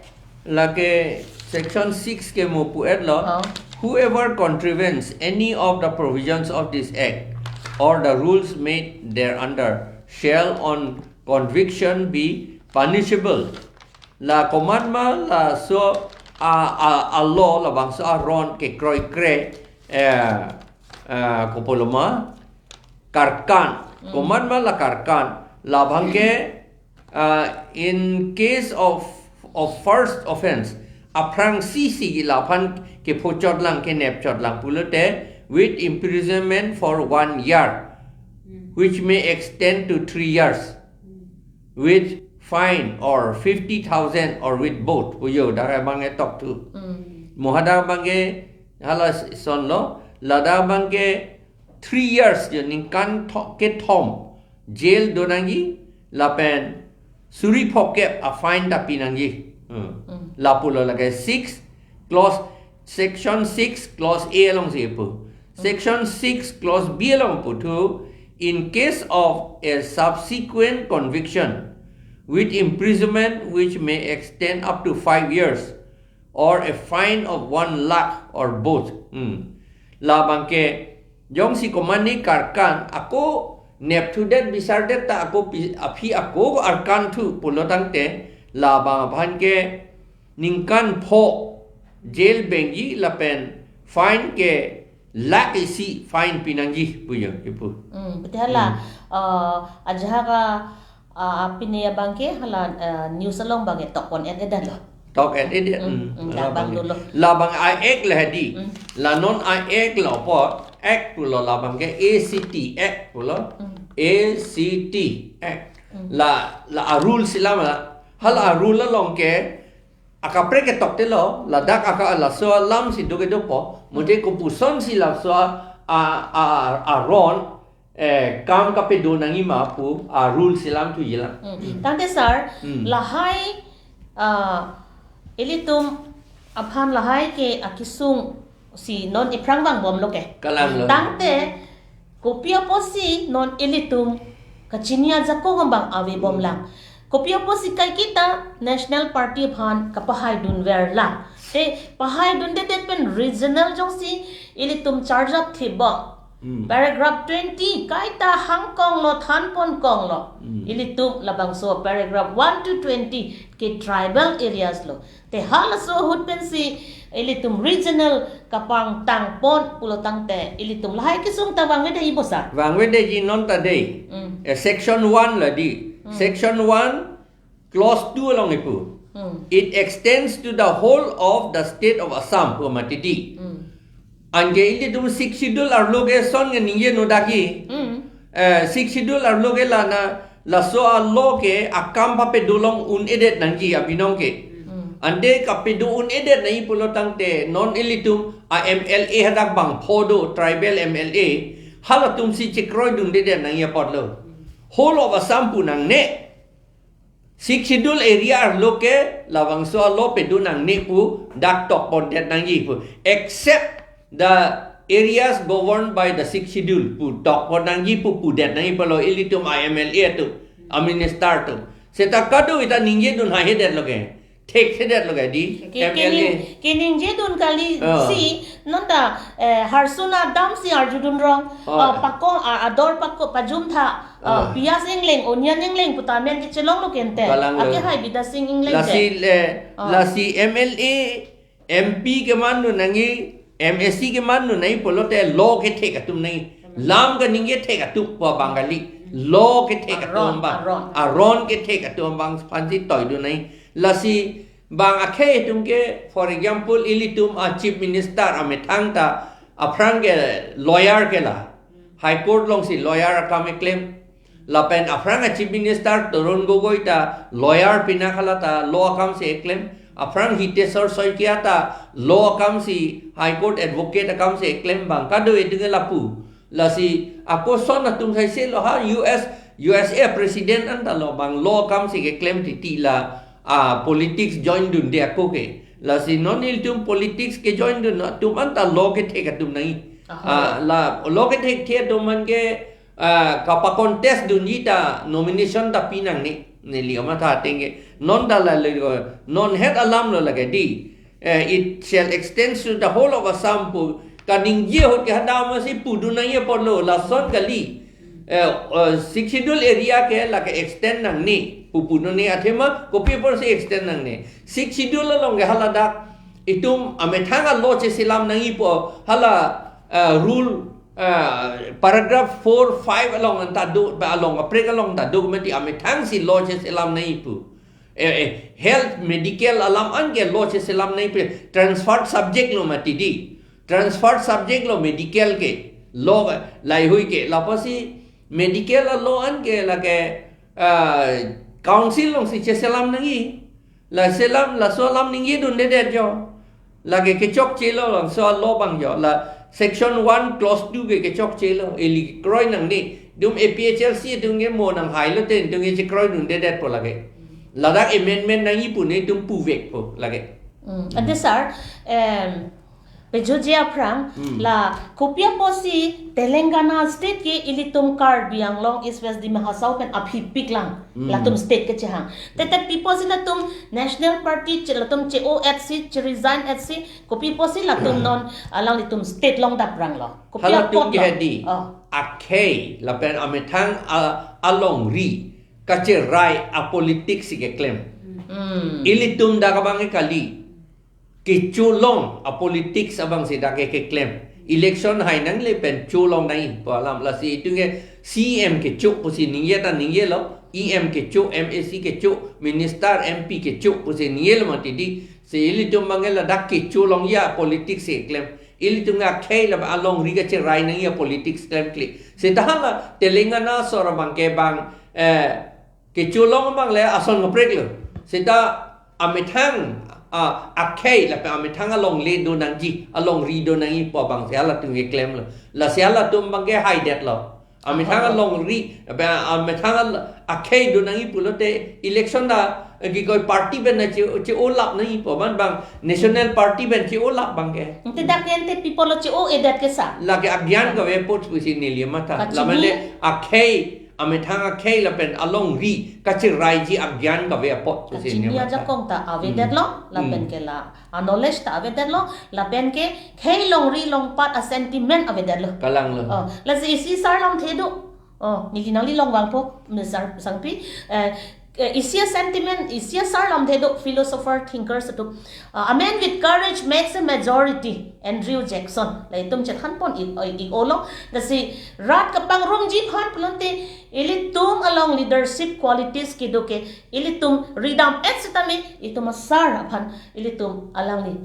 Lake section six ke mo pu-etlo. Oh. Whoever contravenes any of the provisions of this act or the rules made thereunder shall on conviction be punishable. La komatma laso a, a, a law labangso aron kekroikre, eh, eh, kopuloma karkan. Mm. Komatma la karkan, labangke, uh, in case of, of first offense, aphrangsi si la aphan kephochotlang, kenepchotlang pulote, with imprisonment for one year, Mm. which may extend to three years, Mm. with fine or fifty thousand or with both. Puyo, dak abang etok tu. Mm. Mo hadak abangke hala sonlo, ladak abangke three years jo, ningkan tho-, kethom jail do nangji, lapen suri phokep a fine ta pi nangji. Hmm. Mm. Lapulo lake six clause, section six clause A alongsi pu. Mm. Section six clause B along pu thu, in case of a subsequent conviction with imprisonment which may extend up to five years or a fine of one lakh or both. Hmm. Labangke jongsi komatne karkan, ako nepthudet bisardet ta ako pi-, aphi ako arkan thu pulo tangte, labang aphan ke ningkan pho jail bengji lapen fine ke lakh isi fine pi nangji puyo ipu. Hmm, pati hala, Hmm. uh, ajahak a, uh, apini abangke hala, uh, news along abangke tokpon-et-edetlo. Tok-et-edet. Hmm, Hmm. hmm, Labang labang dolo. Labang a-act la hadi. Hmm. La non a-act lo po, act pulo labangke A C T Act pulo. Hmm. A C T Act. Hmm. La, la a-rule si lam la. Hala a-rule along ke akaprek ketok telo, ladak aka laso alam si do kedo po, mute Hmm. kopuson si laso a, a, a, aron, eh, kam kapedo nangji ma pu a-rule si lam thuji lang. Hmm. Hmm. Tangte sir, Hmm. lahai, ah, ilitum aphan lahai ke akesung si non iphrang vangbomlo ke. Kalanglo. Tangte, kopi apotsi non ilitum kachini ajakong abang ave bomlang. Hmm. Kopi apotsi kaiketa National Party aphan kapahaidunverlang. Te pahaidundedet pen regional jongsi ilitum charge up thibok. Hmm. Paragraph twenty, kaita hangkonglo, thanponkonglo. Hmm. Ilitum labangso paragraph one to twenty ke tribal areas lo. Te halaso ahut pensi ilitum regional kapangtangpon pulo tangte ilitum lahai kesung ta vangvedeji bo sir? Vangvedeji non ta dei. Hmm. Eh, section one la di. Hmm. Section one, clause two along ipu. Hmm. It extends to the whole of the state of Assam pu mati di. Hmm. Anke ilitum Sixth Schedule arlo ke son ke ningje nodak ji. Hmm. Eh, Sixth Schedule arlo ke lana laso a-law ke akam papedo long un-edet nangji abinong ke. Hmm. Ante kapedo un-edet nangji pulo tangte non ilitum a-M L A hadak bang pho do, tribal M L A, halatum si chekroidundedet nangji apotlo. Whole of Assam pu nangne. Sixth Schedule area arlo ke labangso a-law pedo nangne pu dak tokpondet nangji pu. Except the areas governed by the Sixth Schedule pu tokpon nangji pu pudet nangji pulo ilitum a-M L A atum, a-minister atum. Seta kadokave ta ningjedun haihedetlo ke. Thekthedetlo ke di Ke, M L A. kening, keningjedun kali Ah. si, non ta, eh, harsuna dam si arjudun rong, Ah. ah, pako, ah, ador pako, pajum tha, ah, Ah. piyas ingleng, onion ingleng, putamen kechelonglo kente. Kalanglo. Ake hai Bidya Sing ingleng Lasi te. le, Ah. lasi M L A, M P kemandun nangji, M A C kemandun nangji pulote law kethek atum nangji. Lam kaningje thek atum pu abang kali. Law kethek atum Aron, abang. aron. Aron kethek atum abang aphansi toidun nangji. Lasi bang akhei atum ke, for example, ilitum a-Chief Minister amethang ta aphrang ke lawyer ke la. High Court alongsi lawyer akam eklem. Lapen aphrang a-Chief Minister Tarun Gogoi ta lawyer pinak hala ta law akam si eklem. Aphrang Hiteswar Saikia ta law akam si High Court advocate akam si eklem bang. Kadokave atum ke lapu. Lasi ako son atum saise lo ha U S, U S A president anta lo bang law akam si keklem titi la, ah, politics joindunde ako ke. Lasi non ilitum politics kejoindun atum anta law kethek atum nangji. Aha. Ah, la law kethekthek atum an ke, ah, kapacontest dunji ta nomination ta pi nangne. Neli amatha ateng ke non ta la le ko, non het alam lo lake di. Eh, it shall extend to the whole of Assam pu kaningje ahut ke hadak masi pudun nangji apotlo, lason kali. Eh, eh, Sixth Schedule area ke lake extend nangne pu pudun ne athema kopi apotsi extend nangne. Sixth Schedule along ke haladak itum amethang a-law cheselam nangji pu hala, eh, rule, eh, paragraph four, five along anta do, ba along, kaprek along ta do, mati amethang si law cheselam nangji pu. Eh, eh, health, medical alam an ke law cheselam nangji pu, transferred subject lo mati di. Transferred subject lo medical ke. Law, laheihui ke. Lapusi medical a-law an ke lake, ah, council alongsi cheselam nangji. La selam, laso alam ningjedundedet jo. Lake kechokchelo, laso a-law abang jo. La section one clause two ke kechokchelo. Ili kroi nangne. Itum A P H L C itum ke mo nanghailo te, itum ke chekroidundedet po lake. Ladak amendment nangji pu ne itum puvek po lake. Hmm. Ante sir, em, pejutji aphrang, Hmm. la kopi apotsi Telangana state ke ilitum Karbi Anglong East West Dima Hasao pen aphipik lang, Hmm. latum state kechehang. Tete pi apotsi latum National Party che-, latum che-o-etsi, che-resign etsi, kopi apotsi latum non alanglitum state longdappranglo. Kopi Halatum apotlo? ke di. Oh. Akhei lapen amethang a-, alongri kacherai a-politics si keklem. Hmm. Ilitum dak abang ke kali. Kecholong a-politics abang si dak ke keklem. Election hai nangle pen cholong nangji pu alam, lasi itum ke C E M kecho pusi ningje ta ningjelo, E M kecho, M A C kecho, minister, M P kecho pusi ningjelo mati di. Si ilitum abang ke ladak kecholongji a-politics si keklem. Ilitum ke akhei la alongri kacherai nangji a-politics klemkle. Seta hala Telangana asor abang ke bang, eh, kecholong abang le ason kapreklo. Seta amethang, ah, akhei lapen amethang alongle do nangji, alongri do nangji pu abang si halatum keklemlo. Lasi halatum abang ke haidetlo. Amethang Oh. alongri, lapen amethang al-, akhei do nangji pulote election ta, eh, kikoi party pen na che, che-olap nangji pu abang bang national party pen che-olap abang ke. Ante dak ante pi apotlo che-o-edet ke sir? Lake agyan kave apot pusi neli matha. Kachini. Lamale akhei, amethang akhei lapen alongri kacheraiji agyan kave apot pusi Kachini neli matha. ajakong ta avedetlo, Hmm. lapen Hmm. ke la a-knowledge ta avedetlo, lapen ke khei longri longpat a-sentiment avedetlo. Kalanglo. Oh, lasi isi sar lamthe do. Oh, neli nangli longvangpo, Mister Sangpi. Eh, eh, isi a-sentiment, isi asar lamthe do, philosopher, thinkers atum. Uh, a man with courage makes a majority, Andrew Jackson. La itum chethanpon ik, ik, ik-olo. Lasi rat kapangrumji aphan pulote ilitum along leadership qualities kedo ke ilitum ridam-et setame itum asar aphan ilitum alangli.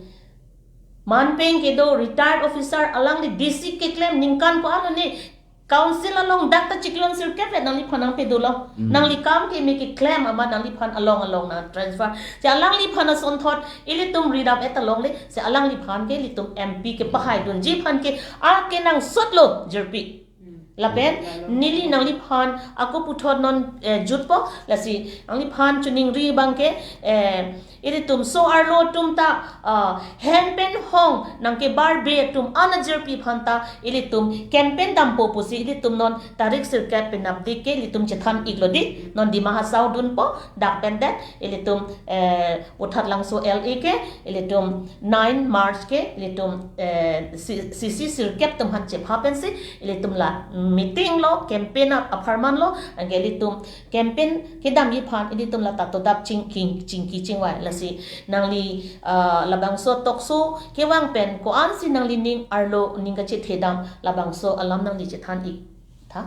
Manpeng kedo retired officer alangli D C keklem ningkan ko-an ne council along dak ta chiklo sirkep vet nangliphan nangpedolo. Hmm. Nangli kam keme keklem amat nangliphan along along nang-transfer. Si alangliphan asonthot ilitum ridam-et alongle. Si alangliphan ke ilitum M P kepahaidunji aphan ke akenangsotlo jirpi. Hmm. Lapen, Hmm. neli nangliphan ako puthot non, eh, jutpo, lasi nangliphan choningri abang ke, eh, ilitum so-arlo atum ta, ah, hem pen hong nangkebarbe atum an ajirpi aphan ta ilitum campaign dampo pusi ilitum non tarik sirkep penapdik ke ilitum chethan iklo di, non Dima Hasao dunpo, dak pen det ilitum, eh, Vothatlangso L A ke ilitum nine March ke ilitum, eh, C-, C C sirkep atum aphan chepha pensi ilitum la meeting lo, campaign a-, apharman lo, anke ilitum campaign kedamji aphan ilitum la tatodap ching, king, chingki chingvai. Lasi nangli, ah, labangso tokso kevang pen ko-ansi nangli ning arlo ning kachethedam labangso alam nangli chethan ik tha.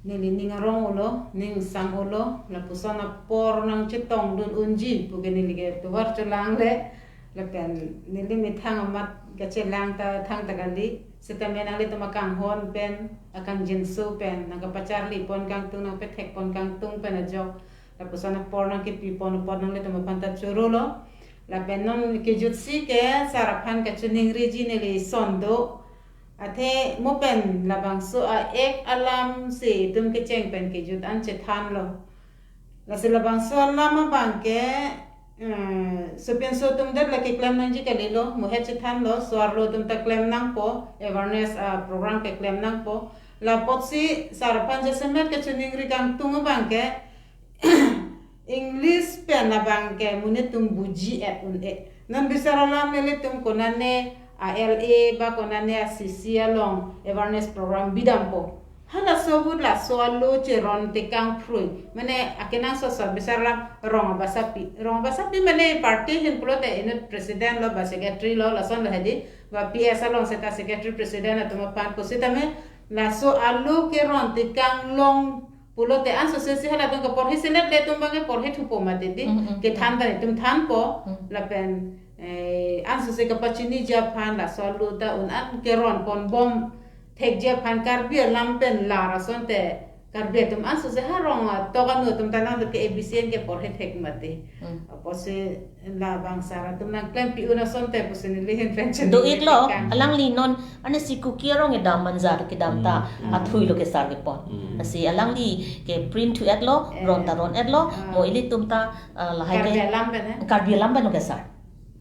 Neli ning arong-olo, ning sang-olo, lapuson apor nangchetongdun unji pu ke neli ke tovar chelangle, lapen neli methang amat kachelang ta thangta kali, setame nanglitum akanghon pen, akangjinso pen, nangkapacharlipon kangtung, nangpethekpon kangtung pen ajok, lapuson apor nangkepipon apot nanglitum aphan ta chorolo. Lapen non kejutsi ke sar aphan kachoningriji neli son do. Athe mo pen labangso a-ek alam si itum kecheng pen kejut an chethanlo. Lasi labangso alam abang ke, eh, sopinso atum det la keklem nangji kalilo, mo het chethanlo, so-arlo atum ta klem nangpo, awareness, ah, program keklem nangpo. Lapotsi sar aphan jasemet kachoningri kangtung abang ke, English pen abang ke monit atum buji-et un-e. Non bisar alam nelitum konane a L A ba konane a C C along awareness program bidampo. Halaso ahut laso alo cheron tekang phrui. Mane akenangsot bisar alam rong abasapi. Rong abasapi mane party ahin pulote inut president lo ba secretary lo lason lo hedi. Ba P S along seta secretary president atum aphan pusitame laso alo keron tekang long pulote ansose si halatum ke porhi selet le atum abang ke porhi thupo mati di. Mm, mm, kethan ta itum thanpo. Mm. Lapen, eh, ansose kapachiniji aphan laso alo ta un-an keron ponbom thekji aphan Karbi alam pen lar asonte Karbi atum ansose ha rong atok anu atum ta nangduk ke A B C N ke porhi thek mati. Hmm. Apotsi labang sar atum nangklempi un asonte pusi neli ahin pen chen do-iklo, tekang. Alangli non, ane si Kuki arong kedam Manja kedam ta, Hmm. athui lo kesar kepon. Hmm. Si alangli ke print thu-etlo, Eh. ron ta ron-etlo, Ah. mo ilitum ta, ah, lahai Karbi ke alam pen, eh? Karbi alam pen lo kesar.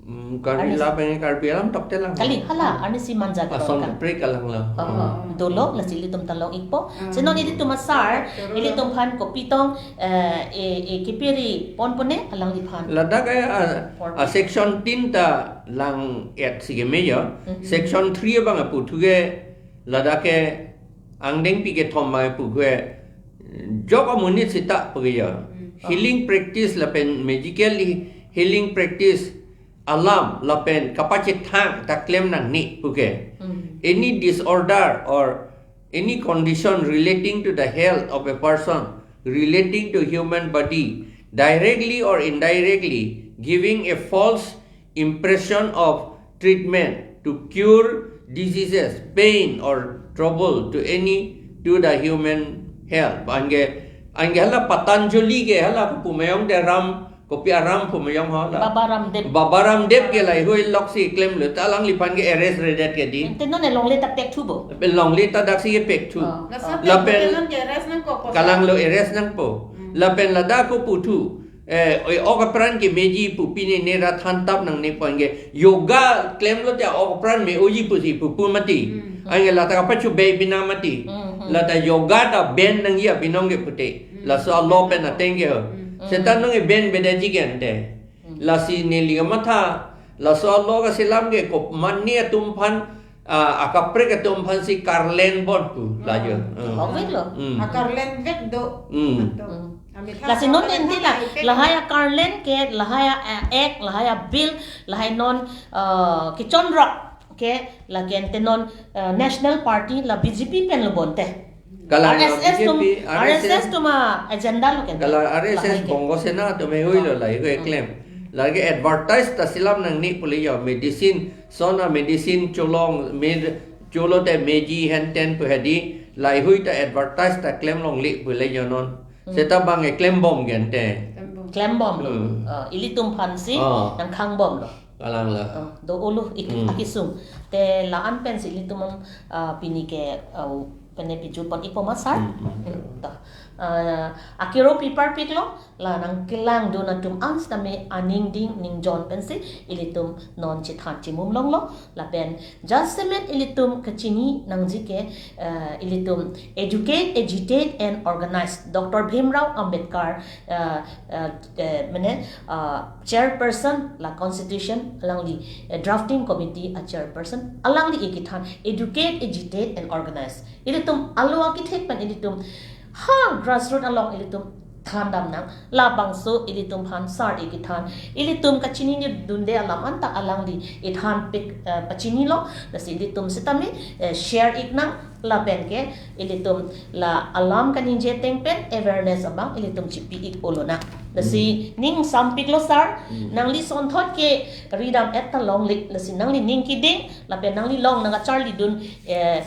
Hmm, Karbi Anis- alam pen, Karbi alam tokte lang. Kali, hala, arnisi Manja kedam asong kan. Kaprek alang lo. Oh, Hmm. dolo, lasi ilitum ta long-ikpo. Hmm. Si non ilitum asar, Betul. ilitum aphan kopi tong, eh, e, e, kipiri ponpone alangliphan. Ladak, eh, a, For a section tin ta lang-et si keme jo. Mhm. Section three abang aputhu ke ladak ke angdengpi kethom abang aputhu ke jok amonit sita pu ke jo. Hmm. Healing practice lapen magical he-, healing practice alam lapen kapachethang ta klem nangne puke. Hmm. Any disorder or any condition relating to the health of a person, relating to human body, directly or indirectly giving a false impression of treatment to cure diseases, pain or trouble to any, to the human health. Anke, anke hala Patanjali ke hala kopi mayong te ram, kopi aram pu mayong hala. Baba Ramdev. Baba Ramdev ke lahei hui loksi klemlo ta alangliphan ke arrest-redet ke di. Te non longle ta pek thupo. Longle ta daksi ke pek thu. Oh. Laso Lapen pek non ke arrest nangkok ko kalang lo arrest nangpo. Hmm. Lapen ladak koputhu. Eh, oi, ok apran kemeji pu pini ne ra thantap nangne pu anke yoga klemlo te ok apran me-oji pusi pupu mati. Hmm. Anke lata kapachubei bina mati. Hmm, hmm. Lata yoga ta ban nangji abinong ke pute. Hmm. Laso alo pen ateng ke ho. Hmm. Seta nung e ban bedaji ke ante. Hmm. Lasi neli kamatha, laso alo kasilam ke kop mani atum aphan, ah, akaprek atum aphan si karlen bon pu, la jo. Hmm. Hmm. Hok vek lo. Hmm. Akarlen vek do. Hmm. Atum. Hmm. Amitha lasi non atum enti la, ipek lahai akarlen ke, lahai a, eh, act, lahai a bill, lahai non, ah, kechonrok ke, lake ante non, ah, National Party la B J P pen lo bonte. Kalang R S S atum, B J P, R S S R S S atum a agenda lo ke. Kalang R S S lahai ke. Bongo Sena atum hei hui lo lahei hui Hmm. klem. Lake advertise ta silam nangne pule jo medicine, son a medicine cholong, med, cholo te meji henten pu hedi, lahei hui ta advertise ta klem longle pule jo non. Hmm. Seta bang e klem bom gente. Klem bom. Klem bom lo. Hmm. Ah, ilitum aphan si Oh. nangkhang bom lo. Kalang lo. Ah, do-olo ik-, Hmm. akisung. Te la-an pen si ilitum, ah, pini ke, ah, pene piju pon-ikpo ma sar. Hmm, hmm. Hmm, to. Ah, akero pipar piklo, la nangkelangdun atum an sitame aning ding ning jon pensi ilitum non chethan chimum longlo, lapen jasemet ilitum kachini nangji ke, eh, ilitum educate, agitate and organize. Doctor Bhimrao Ambedkar, eh, eh, eh, mane, ah, chairperson la constitution alangli, eh, drafting committee a chairperson alangli ikethan educate, agitate and organize. Ilitum alo akithek pen ilitum ha grassroot along ilitum thandam nang, labangso ilitum aphan sar ikethan, ilitum kachinidunde alam anta alangli ithan pik, eh, pachinilo, lasi ilitum sitame, eh, share ik nang, lapen ke ilitum la alam kaningje ateng pen awareness abang ilitum chipi ik-olo nang. Lasi Hmm. ning sampiklo sar, Hmm. nangli sonthot ke ridam et ta longle, lasi nangli ning keding, lapen nangli long nangkacharlidun, eh,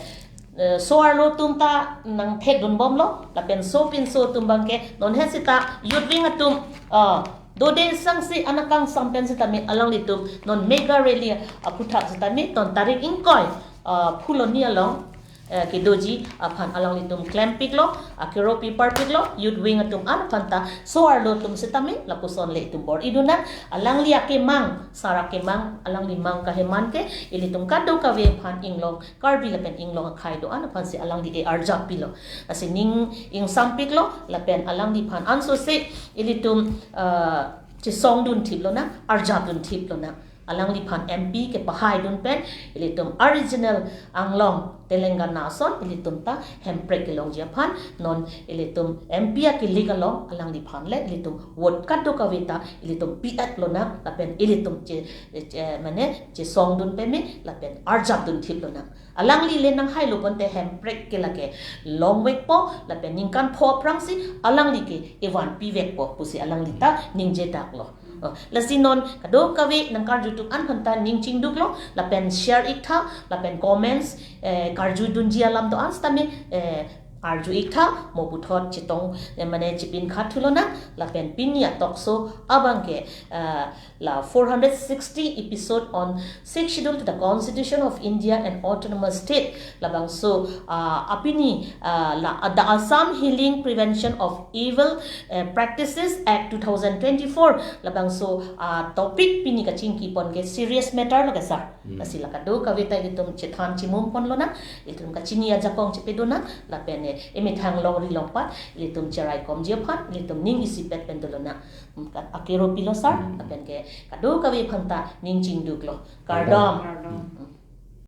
eh, so-arlo atum ta nangthekdun bomlo, lapen sopinso atum abang ke, non he seta youth wing atum, ah, dode sangsi anakangsam pen sitame alanglitum, non mega rally aphuthak sitame, non tarik ingkoi, ah, Phuloni along, eh, kedoji aphan alanglitum klempiklo, akero piparpiklo, youth wing atum an aphan ta so-arlo atum sitame lapuson le itum bor-i dun nang, alangli akemang, sar akemang, alangli mang kaheman ke, ilitum kadokave aphan inglong Karbi lapen inglong akhei do-an aphansi alangli ke arjap pilo. Lasi ning ingsampiklo, lapen alangliphan ansose ilitum, ah, chesongdun thip lonang, arjapdun thip lonang. Alangliphan M P kepahai dun pen, ilitum original Anglong Telangana ason, ilitum ta Hemprek kelongji aphan, non ilitum M P akilik along, alangliphan le, ilitum vote kadokave ta, ilitum pi-et lonang, lapen ilitum che, che, mane, chesongdun peme, lapen arjapdun thip lonang. Alangli le nanghailo ponte Hemprek ke lake longvekpo, lapen ningkan pho aphrangsi alangli ke evan pivekpo pusi alangli ta ningje daklo. Oh, lasi non kadokave nangkarju atum an aphan ta ning chingduklo, lapen share iktha, lapen comments, eh, karjudunji alam do-an sitame, eh, arju iktha, mo puthot chetong, eh, mane chepin khat thu lonang, lapen pini a-talk show abang ke, eh, la four hundred sixty episode on Sixth Schedule to the Constitution of India and Autonomous State. Labangso, ah, apini, ah, la, the Assam Healing Prevention of Evil, eh, Practices Act two thousand twenty-four. Labangso, ah, topic pini kachingki pon ke serious matter lo ke sir. Hmm. Lasi la kadokave ta ilitum chethan chimum pon lonang, ilitum kachini ajakong chepadonang, lapen, eh, emethang longri longpat, ilitum cheraikomji aphan, ilitum ning isipet pen do lonang. Hmm, ka-, akero pilo sir, Hmm. lapen ke kadokave aphan ta ning chingduklo. Kardom. Kardom. Hmm.